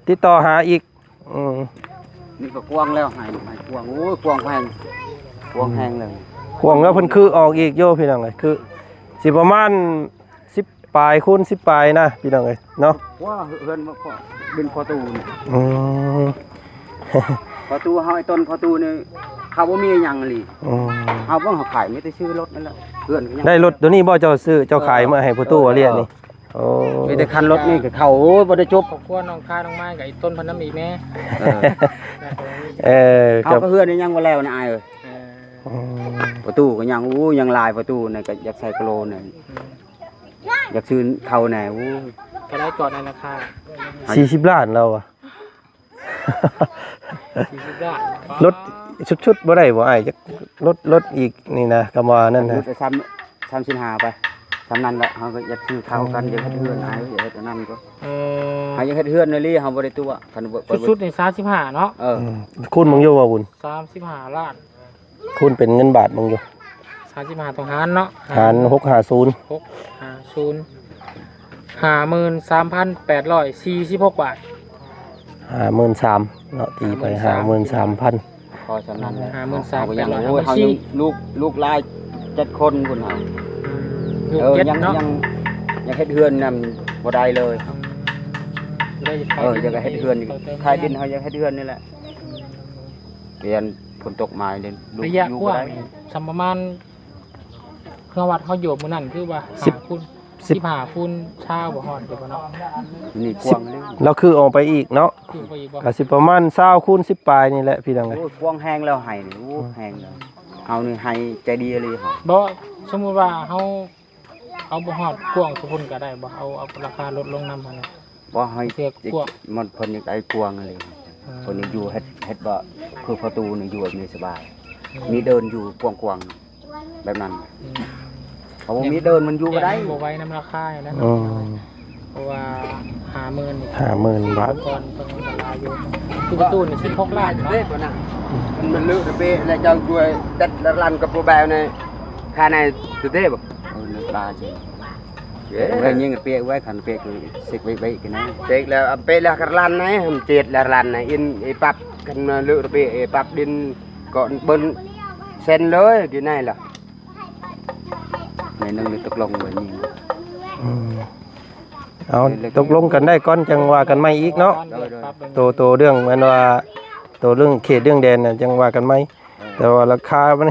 ຕິດຕໍ່ຫາອີກ. ອືມ ນີ້ກໍກວ້າງແລ້ວ ໄຮ່ ໄຮ່ກວ້າງ ໂອ້ຍ ກວ້າງແຮງ ກວ້າງແຮງເລີຍ. ກວ້າງແລ້ວເພິ່ນຄືອອກອີກຢູ່ພີ່ນ້ອງເອີຍ, ຄືຊິປະມານສິບປາຍຄູນສິບປາຍນະພີ່ນ້ອງເອີຍເນາະ. ວ່າເຮືອນ ດິນພໍ່ຕູ້ນີ້. ອືມ ພໍ່ຕູ້ເຮົາ ໄອ້ຕົ້ນພໍ່ຕູ້ນີ້ ເຂົາບໍ່ມີຫຍັງອີ່ຫຼີ. ອືມ ເຮົາເບິ່ງ ເຮົາຂາຍມີແຕ່ຊື້ລົດນັ້ນແຫຼະ. ເຮືອນກໍຍັງ ໄດ້ລົດໂຕນີ້ບໍ່ ເຈົ້າຊື້ ເຈົ້າຂາຍ ເອີ ມາໃຫ້ພໍ່ຕູ້ ເອີ ອາລຽນນີ້? ໂອ້ ມີແຕ່ຄັນລົດນີ້ກໍເຂົ້າ ໂອ້ຍ ບໍ່ໄດ້ຈົບ. ຄອບຄົວນ້ອງຄານ້ອງມາຍກັບໄອ້ຕົ້ນເພິ່ນນຳອີກແດ່. ເອີ ເອີ ເຮົາກໍເຮືອນຍັງບໍ່ແລ້ວນະອ້າຍເອີຍ. ເອີ ອືມ ປະຕູກໍຍັງ ໂອ້ ຍັງຫຼາຍ ປະຕູນະ ກໍຢາກໃສ່ກະໂຫຼນະ. ອືມ ຢາກຊື້ເຂົ້າແດ່. ໂອ້ ເທົ່າໃດກ່ອນໃນລາຄາ? ສີ່ສິບລ້ານແລ້ວວ່າ. ສີ່ສິບລ້ານ ລົດຊຸດໆບໍ່ໄດ້ບໍ່ອ້າຍ? ຈັກລົດ ລົດອີກນີ້ນະ ຄຳວ່ານັ້ນນະ ລົດສາມ ສາມສິບຫ້າໄປ ສ່ຳນັ້ນແຫຼະ. ເຮົາກໍຢາກຊື້ເຂົ້າກັນ ອືມ ຢາກເຮັດເຮືອນ ອ້າຍເອີຍ ເຮັດອັນນັ້ນກໍ ອືມ ເຮົາຢາກເຮັດເຮືອນອີ່ຫຼີ ເຮົາບໍ່ໄດ້ຕົວະ. ຄັນບໍ່ ສຸດໆນີ້ສາມສິບຫ້າເນາະ. ເອີ ອືມ ຄູນເບິ່ງຢູ່ວ່າບຸນ ສາມສິບຫ້າລ້ານ. ຄູນເປັນເງິນບາດເບິ່ງຢູ່ ສາມສິບຫ້າ ຕ້ອງຫານເນາະ ຫານ ຫານ ຫົກຫ້າສູນ ຫົກຫ້າສູນ ຫ້າໝື່ນສາມພັນແປດຮ້ອຍສີ່ສິບຫົກບາດ. ຫ້າໝື່ນສາມເນາະ ຕີໄປ ຫ້າໝື່ນ ຫ້າໝື່ນສາມພັນ ພໍສ່ຳນັ້ນແຫຼະ. ຫ້າໝື່ນສາມ ເຮົາກໍຍັງ ໂອ້ຍ ເຮົາຍັງລູກ ລູກຫຼາຍເຈັດຄົນພຸ້ນເຮົາ. ອືມ ລູກ ເອີ ເຈັດ ຍັງ ເນາະ ຍັງ ຍັງເຮັດເຮືອນນຳບໍ່ໄດ້ເລີຍ. ອືມ ເອີ ຢາກເຮັດເຮືອນ ຂາຍດິນ ເຮົາຢາກເຮັດເຮືອນນີ້ແຫຼະ. ອືມ ເປັນຝົນຕົກມາເດ້ ລູກ ໄລຍະກວ້າງ ຢູ່ບໍ່ໄດ້ ສ່ຳປະມານ ເພື່ອວັດເຮົາໂຍມມື້ນັ້ນຄືວ່າ ສິບ ຫ້າຄູນ ສິບ ສິບຫ້າຄູນຊາວບໍ່ຮອດຢູ່ບໍ່ເນາະ? ນີ້ກວ້າງເລີຍ ລາວຄືອອກໄປອີກເນາະ ຄືໄປອີກບໍ່? ກໍຊິປະມານຊາວຄູນສິບປາຍນີ້ແຫຼະພີ່ນ້ອງເອີຍ. ໂອ້ຍ ກວ້າງແຮງແລ້ວໄຮ່ນີ້ ໂອ້ ອືມ ແຮງແລ້ວ. ເຮົານີ້ໄຮ່ໃຈດີອີ່ຫຼີເຮົາ. ບໍ່ ສົມມຸດວ່າເຮົາ ເອົາບໍ່ຮອດກວ້າງສຸພຸ້ນກໍໄດ້ບໍ່? ເອົາ ເອົາລາຄາລົດລົງນຳຫັ້ນນະ. ບໍ່ໃຫ້ ເພື່ອກວ້າງ ມັນ ເພິ່ນຢາກໄດ້ກວ້າງເລີຍ. ອືມ ເພິ່ນຢູ່ເຮັດ ເຮັດບໍ່ ຄືປະຕູນີ້ຢູ່ແບບນີ້ສະບາຍ. ອືມ ມີເດີ່ນຢູ່ກວ້າງໆ ແບບນັ້ນ. ອືມ ເພາະວ່າມີເດີ່ນມັນຢູ່ບໍ່ໄດ້ ບໍ່ໄຫວນຳລາຄານັ້ນ. ອືມ ເພາະວ່າຫ້າໝື່ນ ຫ້າໝື່ນບາດ ກ່ອນເພິ່ນກໍຫຼາຍຢູ່. ຄືປະຕູນີ້ສິບຫົກລ້ານເນາະ. ເດ້ບໍ່ນະ ມັນເລີກໄປແລ້ວ ເຈົ້າຊ່ວຍຕັດລະລັນກັບບໍ່ແບວໃນ ຄ່າໃນ ເດ້ບໍ່? ເອີ ເລີກລາຍ. ເອີ ເອີ ຍິງເປະໄວ້ ຄັນເປະຄືເຊັກໄວ້ ໄວ້ກັນນະ ເຊັກແລ້ວເປະແລ້ວກະລັນນະ ເຈັດລະລັນນະ ອິນ ອີປັບ ຄັນເລືອກເປະ ອີປັບດິນກໍເບິ່ນເຊັນເລີຍ ດີໃນລະ ໃນໜຶ່ງຕົກລົງໄວ້ນີ້. ອືມ ເອົາ ຕົກລົງກັນໄດ້ກ່ອນ ຈັ່ງວ່າກັນໃໝ່ອີກເນາະ. ໂຕ ໂຕເລື່ອງແມ່ນວ່າ ໂຕເລື່ອງເຂດເລື່ອງແດນນະ ຈັ່ງວ່າກັນໃໝ່. ເອີ ແຕ່ວ່າລາຄາມັນ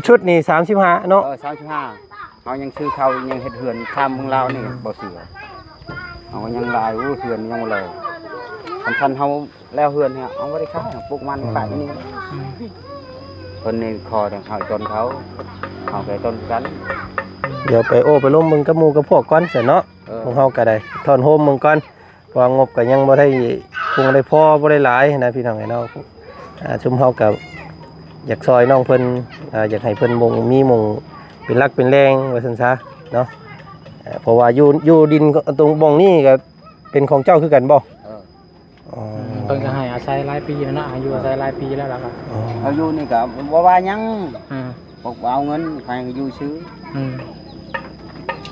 ສຸດໆນີ້ສາມສິບຫ້າເນາະ. ເອີ ສາມສິບຫ້າ ເຮົາຍັງຊື້ເຂົ້າ ຍັງເຮັດເຮືອນ ຖາມເມືອງລາວນີ້ບໍ່ເຊື່ອ. ເຮົາຍັງຫຼາຍ ໂອ້ ເຮືອນຍັງບໍ່ແລ້ວ. ຄັນຊັ້ນເຮົາແລ້ວເຮືອນເຮົາ ເຮົາບໍ່ໄດ້ຂາຍ ເຮົາປູກມັນຂາຍຢູ່ນີ້. ອືມ ເພິ່ນນີ້ຂໍແຕ່ເຮົາຕົ້ນເຂົາ ເຮົາກໍຕົ້ນກັນ. ດຽວໄປໂອ້ໄປລົມເບິ່ງກັບໝູ່ກັບພວກກ່ອນຊັ້ນເນາະ. ເອີ ພວກເຮົາກໍໄດ້ທ່ອນໂຮມເບິ່ງກ່ອນ. ເພາະວ່າງົບກໍຍັງບໍ່ໄດ້ຄົງໄດ້ພໍ ບໍ່ໄດ້ຫຼາຍນະ ພີ່ນ້ອງເອີຍເນາະ. ອ່າ ຊຸມເຮົາກໍຢາກຊ່ອຍນ້ອງເພິ່ນ ອ່າ ຢາກໃຫ້ເພິ່ນມົງ ມີໝ່ອງເປັນຫຼັກເປັນແຫຼ່ງວ່າຊັ້ນຊະເນາະ. ເພາະວ່າຢູ່ ຢູ່ດິນຕົງບ່ອນນີ້ກໍເປັນຂອງເຈົ້າຄືກັນບໍ່? ເອີ ອໍ ເພິ່ນກໍໃຫ້ອາໄສຫຼາຍປີແລ້ວເນາະ ໃຫ້ຢູ່ອາໄສຫຼາຍປີແລ້ວ ແລ້ວກໍ ອໍ ເຮົາຢູ່ນີ້ກໍບໍ່ວ່າຫຍັງ ອືມ ບໍ່ເອົາເງິນ ໃຫ້ຢູ່ຊື່ ອືມ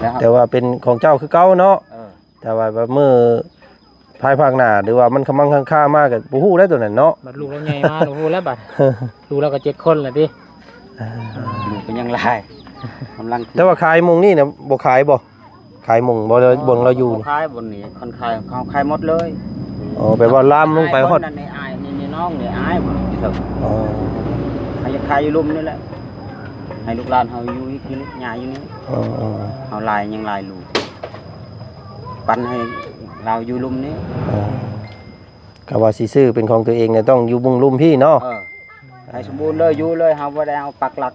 ແລ້ວ ແຕ່ວ່າເປັນຂອງເຈົ້າຄືເກົ່າເນາະ ເອີ ແຕ່ວ່າແບບມື້ພາຍພາກໜ້າ ຫຼືວ່າມັນຄຳມັງຄັງຄາມາກໍບໍ່ຮູ້ແລ້ວໂຕນັ້ນເນາະ ບັດລູກລາວໃຫຍ່ມາ ບໍ່ຮູ້ແລ້ວບັດ ລູກລາວກໍເຈັດຄົນແລ້ວຕິ ເອີ ລູກກໍຍັງຫຼາຍ ກຳລັງ ແຕ່ວ່າຂາຍໝ່ອງນີ້ນະ ບໍ່ຂາຍບໍ່? ຂາຍໝ່ອງບໍ່? ບໍ່ ບ່ອນລາວຢູ່ນີ້ ຂາຍບ່ອນນີ້ ຄັນຂາຍ ເຮົາຂາຍໝົດເລີຍ ອໍ ແປວ່າລາມລົງໄປຮອດ ຄົນນັ້ນນີ້ອ້າຍ ນີ້ ນີ້ນ້ອງ ນີ້ອ້າຍ ຢູ່ເທິງ ອໍ ເຮົາຢາກຂາຍຢູ່ລຸ່ມນີ້ແຫຼະ ໃຫ້ລູກຫຼານເຮົາຢູ່ອີກ ຢູ່ນີ້ ຍ່າຢູ່ນີ້ ອໍ ເຮົາຫຼາຍ ຍັງຫຼາຍລູກ ປັນໃຫ້ລາວຢູ່ລຸ່ມນີ້ ອໍ ກໍວ່າຊິຊື້ເປັນຂອງຕົວເອງ ກໍຕ້ອງຢູ່ເບື້ອງລຸ່ມພີ້ເນາະ ເອີ ໃຫ້ສົມບູນເລີຍ ຢູ່ເລີຍ ເຮົາບໍ່ໄດ້ເອົາປັກຫຼັກ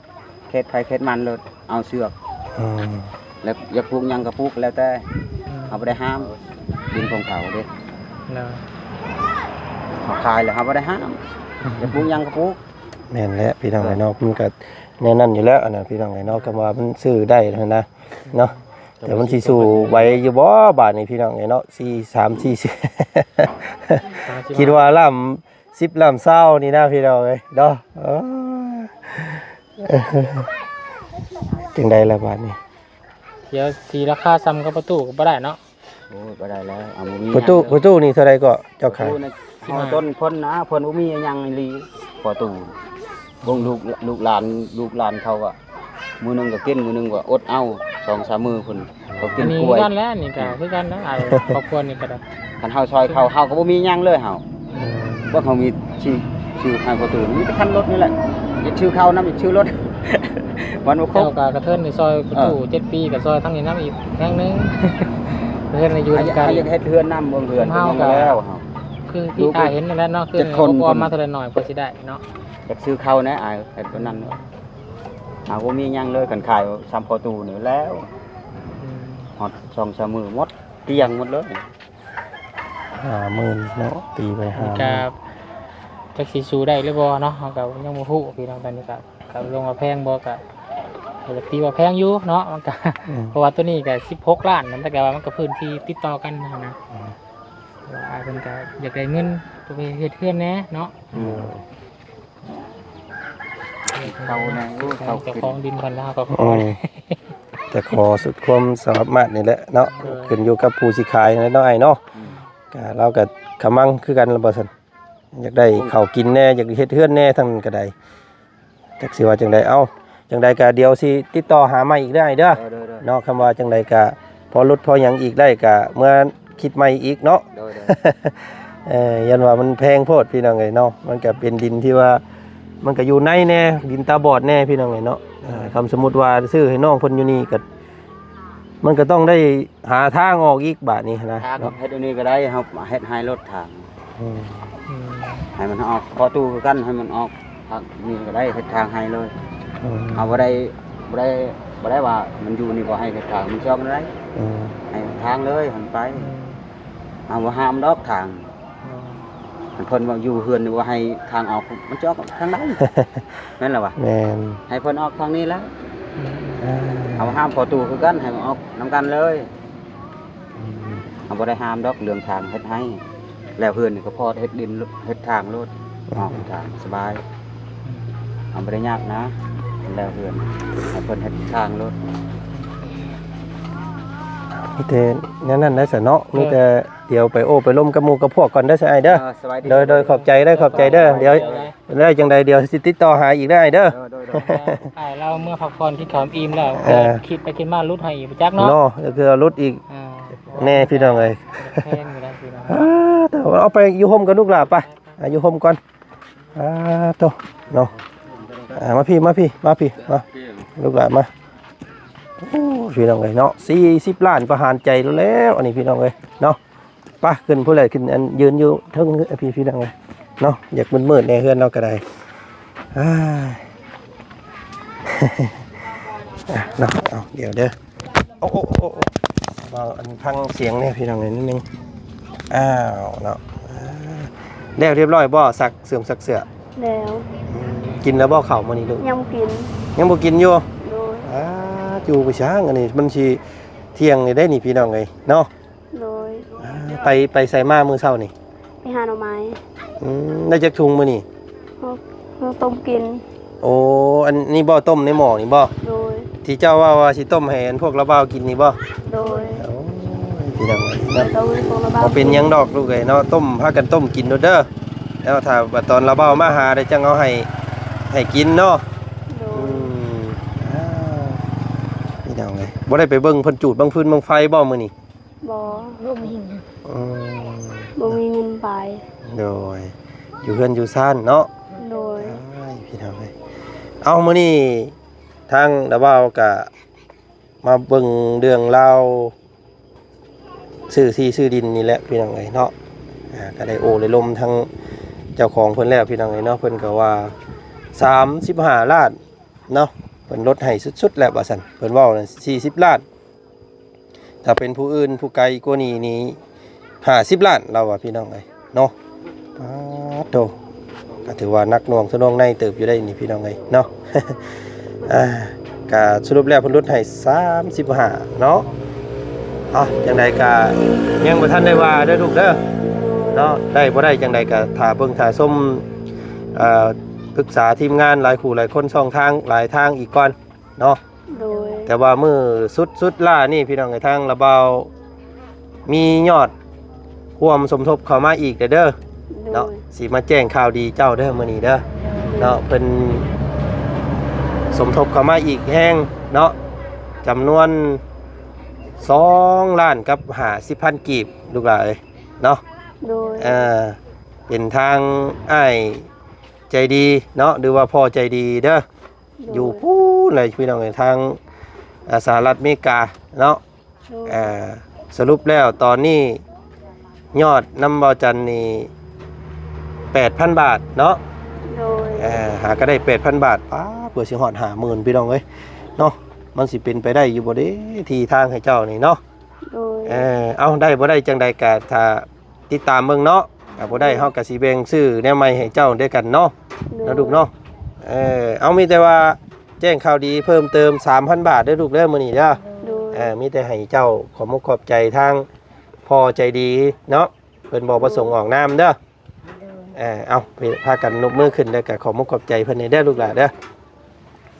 ເຂດໃຜເຂດມັນເລີຍ ເອົາເຊືອກ ອືມ ແລ້ວຢາກປູກຫຍັງກໍປູກ ແລ້ວແຕ່ ອືມ ເຮົາບໍ່ໄດ້ຫ້າມ ດິນຂອງເຂົາເດ້ ເນາະ ເຮົາຂາຍແລ້ວເຮົາບໍ່ໄດ້ຫ້າມ ຢາກປູກຫຍັງກໍປູກ ແມ່ນແຫຼະພີ່ນ້ອງເອີຍເນາະ ມັນກໍແນວນັ້ນຢູ່ແລ້ວ ອັນນັ້ນພີ່ນ້ອງເອີຍເນາະ ຄຳວ່າມັນຊື້ໄດ້ຫັ້ນນະ ເນາະ ແຕ່ມັນຊິສູ້ໄຫວຢູ່ບໍ່ບາດນີ້ພີ່ນ້ອງເອີຍເນາະ ສີ່ ສາມ ສີ່ ສາມ ຄິດວ່າລ້າມ ສິບລ້ານຊາວນີ້ນະພີ່ນ້ອງເອີຍເນາະ ເອີ ຈັ່ງໃດລະບາດນີ້ ດຽວຊິລາຄາສ່ຳກັບພໍ່ຕູ້ກໍບໍ່ໄດ້ເນາະ ໂອ້ຍ ບໍ່ໄດ້ແລ້ວ ເອົາບໍ່ມີ ພໍ່ຕູ້ ຫຍັງເລີຍ ພໍ່ຕູ້ນີ້ເທົ່າໃດກໍເຈົ້າຂາຍ ພໍ່ຕູ້ນີ້ເຮົາຕົ້ນເພິ່ນນະ ເພິ່ນບໍ່ມີຫຍັງອີ່ຫຼີ ພໍ່ຕູ້ ເບິ່ງລູກ ລູກຫຼານ ລູກຫຼານເຂົາກໍ ມື້ໜຶ່ງກໍກິນ ມື້ໜຶ່ງກໍອົດເອົາ ສອງສາມມື້ພຸ້ນ ເຂົາກິນກ້ວຍ ອັນນີ້ຄືກັນແຫຼະ ນີ້ກໍຄືກັນນະ ຄອບຄົວນີ້ກໍໄດ້ ຄັນເຮົາຊ່ອຍເຂົາ ເຮົາກໍບໍ່ມີຫຍັງເລີຍເຮົາ ອືມ ເບິ່ງເຮົາມີຊື່ ຊື່ໃຫ້ພໍ່ຕູ້ ມີແຕ່ຄັນລົດນີ້ແຫຼະ ຢາກຊື່ເຂົ້ານຳ ຢາກຊື່ລົດ ມັນບໍ່ຄົບ ເຈົ້າກໍກະເທີນໄປຊ່ອຍພໍ່ຕູ້ ເອີ ເຈັດປີ ກໍຊ່ອຍທາງນີ້ນຳອີກແຮງໜຶ່ງ ກະເທີນໃຫ້ຢູ່ນຳກັນ ຢາກເຮັດເຮືອນນຳ ເບິ່ງເຮືອນ ເຮົາກໍ ຍັງບໍ່ແລ້ວ ເຮົາ ຄືທີ່ອ້າຍເຫັນນັ້ນແຫຼະເນາະ ຄື ເຈັດຄົນ ຮວມມາເທົ່າໃດໜ້ອຍພໍຊິໄດ້ເນາະ ຢາກຊື້ເຂົ້າແດ່ ອ້າຍເຮັດແບບນັ້ນ ເຮົາບໍ່ມີຫຍັງເລີຍ ຄັນຂາຍສ່ຳພໍ່ຕູ້ນີ້ແລ້ວ ອືມ ຮອດສອງສາມມື້ໝົດ ກ້ຽງໝົດເລີຍ ຫ້າໝື່ນເນາະ ຕີໄປຫ້າໝື່ນ ກໍຈັກຊິສູ້ໄດ້ຫຼືບໍ່ເນາະ ເຮົາກໍຍັງບໍ່ຮູ້ພີ່ນ້ອງ ຕອນນີ້ກໍ ກໍລົງວ່າແພງບໍ່ ກໍ ກໍຢາກຕີວ່າແພງຢູ່ເນາະ ມັນກໍ ອືມ ເພາະວ່າໂຕນີ້ກໍສິບຫົກລ້ານ ແຕ່ວ່າມັນກໍພື້ນທີ່ຕິດຕໍ່ກັນຫັ້ນນະ ອືມ ວ່າອ້າຍເພິ່ນກໍຢາກໄດ້ເງິນໄປເຮັດເຮືອນແດ່ເນາະ ອືມ ເຂົ້າແດ່ ໂອ້ ເຂົ້າ ເຈົ້າຂອງດິນເພິ່ນແລ້ວກໍ ອືມ ແຕ່ຂໍສຸດຄວາມສາມາດນີ້ແຫຼະເນາະ ໂດຍ ຂຶ້ນຢູ່ກັບຜູ້ຊິຂາຍນັ້ນແຫຼະເນາະ ອ້າຍເນາະ ອືມ ກໍລາວກໍຂະມັງຄືກັນລະບໍ່ຊັ້ນ ຢາກໄດ້ເຂົ້າກິນແດ່ ຢາກເຮັດເຮືອນແດ່ ທາງນັ້ນກໍໄດ້ ຈັກຊິວ່າຈັ່ງໃດ ເອົ້າ ຈັ່ງໃດກໍດຽວຊິຕິດຕໍ່ຫາໃໝ່ອີກເດີອ້າຍເດີ ເອີ ໂດຍໆ ເນາະ ຄຳວ່າຈັ່ງໃດກໍພໍຫຼຸດພໍຫຍັງອີກໄດ້ກໍເມືອຄິດໃໝ່ອີກເນາະ ໂດຍໆ ເອີ ຢ້ານວ່າມັນແພງໂພດພີ່ນ້ອງເອີຍເນາະ ມັນກໍເປັນດິນທີ່ວ່າ ມັນກໍຢູ່ໃນແດ່ ດິນຕາບອດແດ່ພີ່ນ້ອງເອີຍເນາະ ເອີ ຄຳສົມມຸດວ່າຊື້ໃຫ້ນ້ອງເພິ່ນຢູ່ນີ້ກໍ ມັນກໍຕ້ອງໄດ້ຫາທາງອອກອີກບາດນີ້ນະ ທາງເນາະ ເຮັດອັນນີ້ກໍໄດ້ ເຮົາເຮັດໃຫ້ລົດທາງ ອືມ ໃຫ້ມັນອອກ ພໍຕູ້ຄືກັນ ໃຫ້ມັນອອກທາງນີ້ກໍໄດ້ ເຮັດທາງໃຫ້ເລີຍ ອືມ ເຮົາບໍ່ໄດ້ ບໍ່ໄດ້ ບໍ່ໄດ້ວ່າມັນຢູ່ນີ້ບໍ່ໃຫ້ເຮັດທາງ ມັນຊ່ອງໄດ້ ອືມ ໃຫ້ທາງເລີຍ ຫັ້ນໄປ ອືມ ເຮົາບໍ່ຫ້າມດອກທາງ ອືມ ຄັນເພິ່ນວ່າຢູ່ເຮືອນນີ້ບໍ່ໃຫ້ທາງອອກ ມັນຈະອອກທາງໃດ ແມ່ນລະວະ? ແມ່ນ ໃຫ້ເພິ່ນອອກທາງນີ້ແຫຼະ ອືມ ເຮົາຫ້າມພໍຕູ້ຄືກັນ ໃຫ້ມັນອອກນຳກັນເລີຍ ອືມ ເຮົາບໍ່ໄດ້ຫ້າມດອກເລື່ອງທາງເຮັດໃຫ້ ແລ້ວເຮືອນນີ້ກໍພໍເຮັດດິນ ເຮັດທາງໂລດ ອືມ ອອກທາງສະບາຍ ອືມ ເຮົາບໍ່ໄດ້ຍາກນະ ແລ້ວເຮືອນ ໃຫ້ເພິ່ນເຮັດທາງໂລດ ມີແຕ່ແນວນັ້ນໄດ໋ຊະເນາະ ມີແຕ່ ດຽວໄປໂອ້ໄປລົມກັບໝູ່ກັບພວກກ່ອນເດີຊະອ້າຍເດີ ເອີ ສະບາຍດີ ໂດຍ ໂດຍ ຂອບໃຈເດີ ຂອບໃຈເດີ ດຽວ ໄດ້ຈັ່ງໃດດຽວຊິຕິດຕໍ່ຫາອີກເດີອ້າຍເດີ ໂດຍໆ ອ້າຍລາວເມືອພັກຜ່ອນກິນເຂົ້າອີ່ມແລ້ວ ເອີ ຄິດໄປຄິດມາຫຼຸດໃຫ້ອີກບໍ່ຈັກເນາະ ເນາະ ກໍຄືຫຼຸດອີກ ອ່າ ແນ່ພີ່ນ້ອງເອີຍ ແພງຢູ່ນະພີ່ນ້ອງ ອ່າ ແຕ່ວ່າເອົາໄປຢູ່ຮົ່ມກັບລູກຫຼານໄປ ອ່າ ຢູ່ຮົ່ມກ່ອນ ອ່າ ໂຕ ເນາະ ອ່າ ມາພີ່ ມາພີ່ ມາພີ່ ມາ ລູກຫຼານມາ ໂອ້ ພີ່ນ້ອງເອີຍເນາະ ສີ່ສິບລ້ານປະຫານໃຈແລ້ວ ອັນນີ້ພີ່ນ້ອງເອີຍເນາະ ໄປ ຂຶ້ນພຸ້ນແຫຼະ ຂຶ້ນອັນ ຢືນຢູ່ເທິງພີ້ ພີ່ນ້ອງເອີຍເນາະ ຢາກມືດໆແດ່ເຮືອນເຮົາກໍໄດ້ ອ້າຍ ອ່ະ ເນາະ ເອົາ ດຽວເດີ ໂອ້ ໂອ້ ໂອ້ ໂອ້ ເວົ້າອັນຟັງສຽງແດ່ພີ່ນ້ອງເອີຍ ນິດໜຶ່ງ ອ້າວ ເນາະ ອ່າ ແລ້ວຮຽບຮ້ອຍບໍ່? ຊັກເສື້ອ ຊັກເສື້ອ ແລ້ວ ອືມ ກິນແລ້ວບໍ່ເຂົ້າມື້ນີ້ລູກ? ຍັງບໍ່ກິນ ຍັງບໍ່ກິນຢູ່ ໂດຍ ອ່າ ຢູ່ໄປຊ່າງ ອັນນີ້ມັນຊິ ທ່ຽງນີ້ໄດ້ນີ້ພີ່ນ້ອງເອີຍເນາະ. ໂດຍ. ອ່າ ໄປ ໄປໃສມາມື້ເຊົ້ານີ້? ໄປຫາໜໍ່ໄມ້. ອືມ ໄດ້ຈັກທຸງມື້ນີ້? ເຮົາ ເຮົາຕົ້ມກິນ. ໂອ້ ອັນນີ້ບໍ່ ຕົ້ມໃນໝໍ້ນີ້ບໍ່? ໂດຍ. ທີ່ເຈົ້າເວົ້າວ່າຊິຕົ້ມໃຫ້ອັນພວກລາວບ່າວກິນນີ້ບໍ່? ໂດຍ. ໂອ້ຍ ພີ່ນ້ອງເອີຍເນາະ ຕ້ອງໃຫ້ພວກລາວບ່າວ ບໍ່ເປັນຫຍັງດອກລູກເອີຍເນາະ ຕົ້ມ ພາກັນຕົ້ມກິນໂລດເດີ. ແລ້ວຖ້າວ່າຕອນລາວບ່າວມາຫາໄດ້ ຈັ່ງເອົາໃຫ້ ໃຫ້ກິນເນາະ. ໂດຍ. ອືມ ອ້າວ ພີ່ນ້ອງເອີຍ ບໍ່ໄດ້ໄປເບິ່ງເພິ່ນຈູດບັ້ງຟືນບັ້ງໄຟບໍ່ມື້ນີ້? ບໍ່ ບໍ່ມີ. ອືມ ບໍ່ມີເງິນໄປ. ໂດຍ. ຢູ່ເຮືອນຢູ່ຊານເນາະ. ໂດຍ. ອ້າຍ ພີ່ນ້ອງເອີຍ ເອົາ ມື້ນີ້ທາງລາວບ່າວກະມາເບິ່ງເລື່ອງລາວ ຊື້ທີ່ຊື້ດິນນີ້ແຫຼະພີ່ນ້ອງເອີຍເນາະ. ອ່າ ກໍໄດ້ໂອ້ໄດ້ລົມທັງເຈົ້າຂອງເພິ່ນແລ້ວພີ່ນ້ອງເອີຍເນາະ. ເພິ່ນກໍວ່າສາມສິບຫ້າລ້ານເນາະ ເພິ່ນລົດໃຫ້ສຸດໆແລ້ວວ່າຊັ້ນ ເພິ່ນເວົ້ານັ້ນສີ່ສິບລ້ານ. ຖ້າເປັນຜູ້ອື່ນຜູ້ໄກກວ່ານີ້ນີ້ຫ້າສິບລ້ານ ລາວວ່າພີ່ນ້ອງເອີຍເນາະ. ປາດໂທ້ ກໍຖືວ່າໜັກໜ່ວງທະນວງໃນເຕີບຢູ່ໄດ໋ນີ້ພີ່ນ້ອງເອີຍເນາະ. ອ່າ ກະສະຫຼຸບແລ້ວເພິ່ນຫຼຸດໃຫ້ສາມສິບຫ້າເນາະ. ເອົາ ຈັ່ງໃດກະຍັງບໍ່ທັນໄດ້ວ່າເດີລູກເດີເນາະ. ໄດ້ບໍ່ໄດ້ຈັ່ງໃດກະຖ້າເບິ່ງຖ້າຊົມ ເອີ ປຶກສາທີມງານຫຼາຍຄູ່ຫຼາຍຄົນ ຊ່ອງທາງຫຼາຍທາງອີກກ່ອນເນາະ. ໂດຍ. ແຕ່ວ່າມື້ສຸດ ສຸດລ້ານີ້ພີ່ນ້ອງເອີຍ ທາງລາວບ່າວມີຍອດຮ່ວມສົມທົບເຂົ້າມາອີກແລ້ວເດີ. ໂດຍ. ເນາະ ຊິມາແຈ້ງຂ່າວດີເຈົ້າເດີມື້ນີ້ເດີ. ໂດຍ. ເນາະ ເພິ່ນສົມທົບເຂົ້າມາອີກແຮງເນາະ ຈຳນວນສອງລ້ານກັບຫ້າສິບພັນກີບ ລູກຫຼານເອີຍເນາະ. ໂດຍ. ເອີ ເປັນທາງອ້າຍໃຈດີເນາະ ຫຼືວ່າພໍ່ໃຈດີເດີ. ໂດຍ. ຢູ່ພຸ້ນແຫຼະພີ່ນ້ອງເອີຍ ທາງ ອ່າ ສະຫະລັດອາເມລິກາເນາະ. ໂດຍ. ອ່າ ສະຫຼຸບແລ້ວຕອນນີ້ຍອດນຳບ່າວຈັນນີ້ແປດພັນບາດເນາະ. ໂດຍ. ອ່າ ຫາກໍໄດ້ແປດພັນບາດ. ປ້າ ເພື່ອຊິຮອດຫ້າໝື່ນພີ່ນ້ອງເອີຍເນາະ ມັນຊິເປັນໄປໄດ້ຢູ່ບໍ່ເດ ທີ່ທາງໃຫ້ເຈົ້ານີ້ເນາະ. ໂດຍ. ເອີ ເອົາ ໄດ້ບໍ່ໄດ້ຈັ່ງໃດກໍຖ້າ ຕິດຕາມເບິ່ງເນາະ ຖ້າບໍ່ໄດ້ເຮົາກໍຊິແບ່ງຊື້ແນວໃໝ່ໃຫ້ເຈົ້າດ້ວຍກັນເນາະ. ໂດຍ. ເນາະລູກເນາະ. ເອີ ເອົາ ມີແຕ່ວ່າແຈ້ງຂ່າວດີເພີ່ມເຕີມສາມພັນບາດເດີລູກເດີ ມື້ນີ້ເດີ. ໂດຍ. ເອີ ມີແຕ່ໃຫ້ເຈົ້າຂອບມຸກຂອບໃຈທາງພໍ່ໃຈດີເນາະ ເພິ່ນບໍ່ປະສົງອອກນາມເດີ. ໂດຍ. ເອີ ເອົາ ພາກັນຍົກມືຂຶ້ນ ແລ້ວກໍຂອບມຸກຂອບໃຈເພິ່ນແດ່ເດີລູກຫຼານເດີ.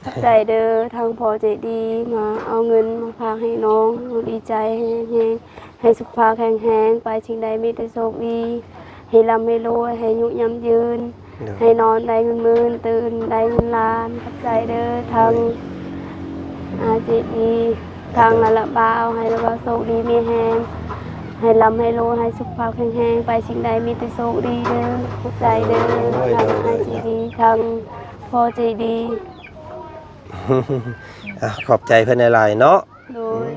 ຂອບໃຈເດີ ທາງພໍ່ໃຈດີມາເອົາເງິນມາຝາກໃຫ້ນ້ອງ ນ້ອງດີໃຈແຮງໆ ໃຫ້ສຸຂະພາບແຂງແຮງ ໄປສິ່ງໃດມີແຕ່ໂຊກດີ ໃຫ້ລ່ຳໃຫ້ລວຍ ໃຫ້ອາຍຸຍຳຍືນ ໂດຍ ໃຫ້ນອນໄດ້ເງິນໝື່ນ ຕື່ນໄດ້ເງິນລ້ານ. ຂອບໃຈເດີ ທາງ ໂດຍ ອາເຈດີ ທາງ ໂດຍ ລາລະບ່າວ ໃຫ້ລາລະບ່າວໂຊກດີມີແຮງ ໃຫ້ລ່ຳໃຫ້ລວຍ ໃຫ້ສຸຂະພາບແຂງແຮງ ໄປສິ່ງໃດມີແຕ່ໂຊກດີເດີ. ຂອບໃຈເດີ ໂດຍ ທາງ ໂດຍ ອາເຈດີ ທາງພໍ່ໃຈດີ. ອ່າ ຂອບໃຈເພິ່ນຫຼາຍໆເນາະ. ໂດຍ.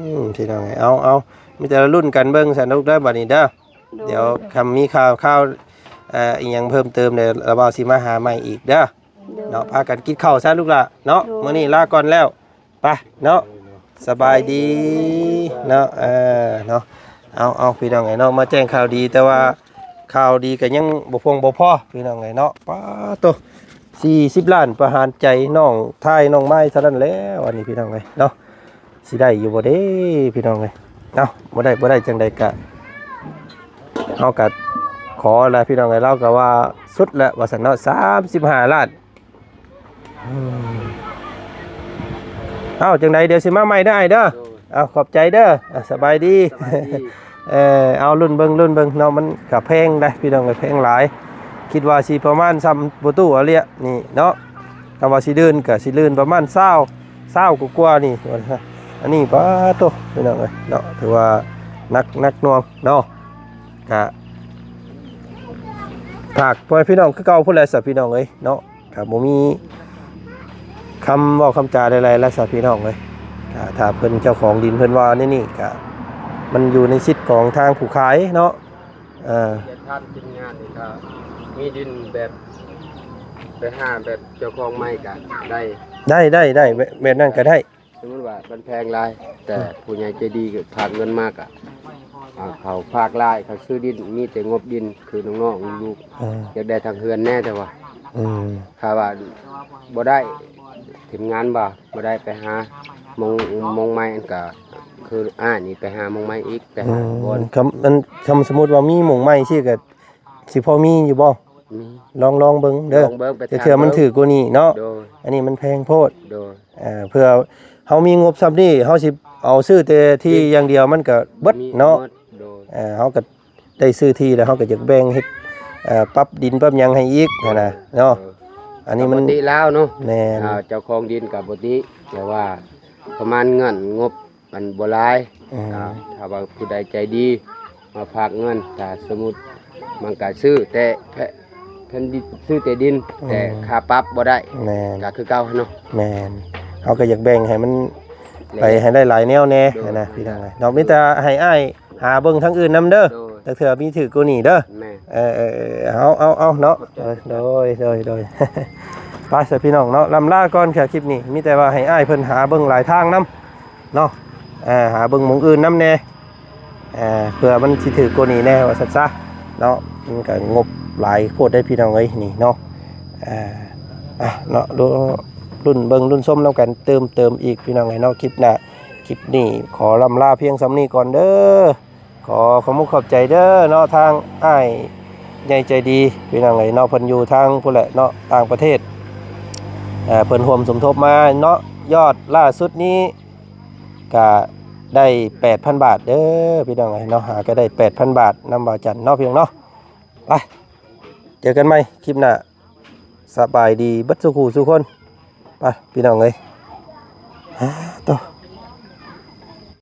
ອືມ ພີ່ນ້ອງເອີຍ ເອົາ ເອົາ ມີແຕ່ລຸ້ນກັນເບິ່ງຊັ້ນລູກເດີ ບັດນີ້ເດີ. ໂດຍ. ດຽວຄັນມີຂ່າວ ຂ່າວ ເອີ ອີ່ຫຍັງເພີ່ມເຕີມແລ້ວ ລາວບ່າວຊິມາຫາໃໝ່ອີກເດີ. ໂດຍ. ເນາະ ພາກັນກິນເຂົ້າຊະລູກຫຼານເນາະ. ໂດຍ. ມື້ນີ້ລາກ່ອນແລ້ວ ໄປເນາະ. ສະບາຍດີເນາະ. ເອີ ເນາະ ເອົາ ເອົາ ພີ່ນ້ອງເອີຍເນາະ ມາແຈ້ງຂ່າວດີ ແຕ່ວ່າຂ່າວດີກໍຍັງບໍ່ພຽງບໍ່ພໍ ພີ່ນ້ອງເອີຍເນາະ. ປາໂຕ ສີ່ສິບລ້ານ ປະຫານໃຈນ້ອງ ທ້າຍນ້ອງໄມ້ເທົ່ານັ້ນແຫຼະ ອັນນີ້ ພີ່ນ້ອງເອີຍເນາະ. ຊິໄດ້ຢູ່ບໍ່ເດ້ ພີ່ນ້ອງເອີຍ. ເອົ້າ ບໍ່ໄດ້ ບໍ່ໄດ້ຈັ່ງໃດກະ ເຮົາກະຂໍແຫຼະ ພີ່ນ້ອງເອີຍ. ລາວກະວ່າສຸດແລ້ວວ່າຊັ້ນເນາະ ສາມສິບຫ້າລ້ານ. ອືມ ເອົ້າ ຈັ່ງໃດດຽວຊິມາໃໝ່ເດີອ້າຍເດີ. ໂດຍ. ເອົ້າ ຂອບໃຈເດີ ອ່າ ສະບາຍດີ ສະບາຍດີ. ເອີ ເອົາ ລຸ້ນເບິ່ງ ລຸ້ນເບິ່ງເນາະ ມັນກະແພງໄດ໋ ພີ່ນ້ອງເອີຍ ແພງຫຼາຍ. ຄິດວ່າຊິປະມານຊ່ຳປະຕູອາເລຍນີ້ເນາະ ຖ້າວ່າຊິເດີນກະຊິເດີນປະມານຊາວ ຊາວກວ່າໆນີ້. ອັນນີ້ປາໂຕ ພີ່ນ້ອງເອີຍເນາະ ຖືວ່າໜັກ ໜັກໜ່ວງເນາະ. ກະຝາກພໍ່ແມ່ພີ່ນ້ອງຄືເກົ່າພຸ້ນແຫຼະຊະ ພີ່ນ້ອງເອີຍເນາະ. ກະບໍ່ມີຄຳເວົ້າຄຳຈາໃດໆແລ້ວຊະ ພີ່ນ້ອງເອີຍ. ກະຖ້າເພິ່ນເຈົ້າຂອງດິນເພິ່ນວ່າແນວນີ້ ກະມັນຢູ່ໃນສິດຂອງທາງຜູ້ຂາຍເນາະ. ເອີ ທາງທີມງານນີ້ຖ້າມີດິນແບບໄປຫາແບບເຈົ້າຂອງໃໝ່ກະໄດ້ ໄດ້ ໄດ້ ໄດ້ ແບບ ແບບນັ້ນກະໄດ້. ສົມມຸດວ່າມັນແພງຫຼາຍ ແຕ່ ອືມ ຜູ້ໃຫຍ່ໃຈດີກໍຝາກເງິນມາກະ ອ່າ ເຂົາຝາກຫຼາຍ ເຂົາຊື້ດິນ ມີແຕ່ງົບດິນ ຄືນ້ອງໆ ລູກ ອືມ ຢາກໄດ້ທາງເຮືອນແດ່ ແຕ່ວ່າ ອືມ ຖ້າວ່າບໍ່ໄດ້ ທີມງານວ່າບໍ່ໄດ້ ໄປຫາໝ່ອງ ໝ່ອງໃໝ່ ອັນກະ ຄືອ້າຍນີ້ໄປຫາໝ່ອງໃໝ່ອີກ ໄປຫາບ່ອນ ອືມ ຄຳ ອັນ ຄຳສົມມຸດວ່າມີໝ່ອງໃໝ່ຊີ້ກໍ ຊິພໍມີຢູ່ບໍ່? ມີ ລອງ ລອງເບິ່ງເດີ ລອງເບິ່ງໄປ ແຕ່ເທື່ອມັນຖືກກວ່ານີ້ເນາະ ໂດຍ ອັນນີ້ມັນແພງໂພດ ໂດຍ ເອີ ເພື່ອເຮົາມີງົບຊ່ຳນີ້ ເຮົາຊິເອົາຊື້ແຕ່ທີ່ຢ່າງດຽວ ມັນກໍເບິດເນາະ ເອີ ເຮົາກໍໄດ້ຊື້ທີ່ແລ້ວ ເຮົາກໍຢາກແບ່ງເຮັດ ເອີ ປັບດິນປັບຫຍັງໃຫ້ອີກຫັ້ນນະເນາະ ເອີ ອັນນີ້ມັນ ກໍບໍ່ຕິລາວເນາະ ແມ່ນ ອ່າ ເຈົ້າຂອງດິນກໍບໍ່ຕິ ແຕ່ວ່າປະມານເງິນງົບ ມັນບໍ່ຫຼາຍ ອືມ ອ່າ ຖ້າວ່າຜູ້ໃດໃຈດີມາຝາກເງິນ ຖ້າສົມມຸດມັນກະຊື້ແຕ່ແຜ່ນ ແຜ່ນດິນ ຊື້ແຕ່ດິນ ອືມ ແຕ່ຄ່າປັບບໍ່ໄດ້ ແມ່ນ ກະຄືເກົ່າຫັ້ນເນາະ ແມ່ນ ເຮົາກໍຢາກແບ່ງໃຫ້ມັນ ແມ່ນ ໄປໃຫ້ໄດ້ຫຼາຍແນວແດ່ ໂດຍ ຫັ້ນນະ ພີ່ນ້ອງເອີຍເນາະ ມີແຕ່ໃຫ້ອ້າຍຫາເບິ່ງທາງອື່ນນຳເດີ ໂດຍ ແຕ່ເທື່ອມີຖືກກວ່ານີ້ເດີ ແມ່ນ ເອີໆ ເອົາ ເອົາ ເອົາເນາະ ຂອບໃຈ ໂດຍ ໂດຍ ໂດຍ ໄປຊະພີ່ນ້ອງເນາະ ລ່ຳລາກ່ອນ ຄລິບນີ້ ມີແຕ່ວ່າໃຫ້ອ້າຍເພິ່ນຫາເບິ່ງຫຼາຍທາງນຳ ເນາະ ເອີ ຫາເບິ່ງໝ່ອງອື່ນນຳແດ່ ເອີ ເພື່ອມັນຊິຖືກກວ່ານີ້ແດ່ ວ່າຊັ້ນຊະເນາະ ມັນກໍງົບຫຼາຍໂພດເດ້ພີ່ນ້ອງເອີຍ ນີ້ເນາະ ເອີ ອ່ະເນາະ ລຸ ລຸ້ນເບິ່ງລຸ້ນຊົມນຳກັນຕື່ມເຕີມອີກພີ່ນ້ອງເອີຍເນາະ ຄລິບໜ້າ ຄລິບນີ້ຂໍລ່ຳລາພຽງສ່ຳນີ້ກ່ອນເດີ ຂໍຂອບມຸກຂອບໃຈເດີເນາະ ທາງອ້າຍໃຫຍ່ໃຈດີພີ່ນ້ອງເອີຍເນາະ ເພິ່ນຢູ່ທາງພຸ້ນແຫຼະເນາະ ຕ່າງປະເທດ ເອີ ເພິ່ນຮ່ວມສົມທົບມາເນາະ ຍອດລ່າສຸດນີ້ ກະໄດ້ແປດພັນບາດເດີພີ່ນ້ອງເອີຍເນາະ ຫາກະໄດ້ແປດພັນບາດນຳບ່າວຈັນເນາະພີ່ນ້ອງເນາະ ໄປ ເຈີກັນໃໝ່ຄລິບໜ້າ ສະບາຍດີເບິດສູ່ຜູ້ສູ່ຄົນ ໄປພີ່ນ້ອງເອີຍ ໂຕ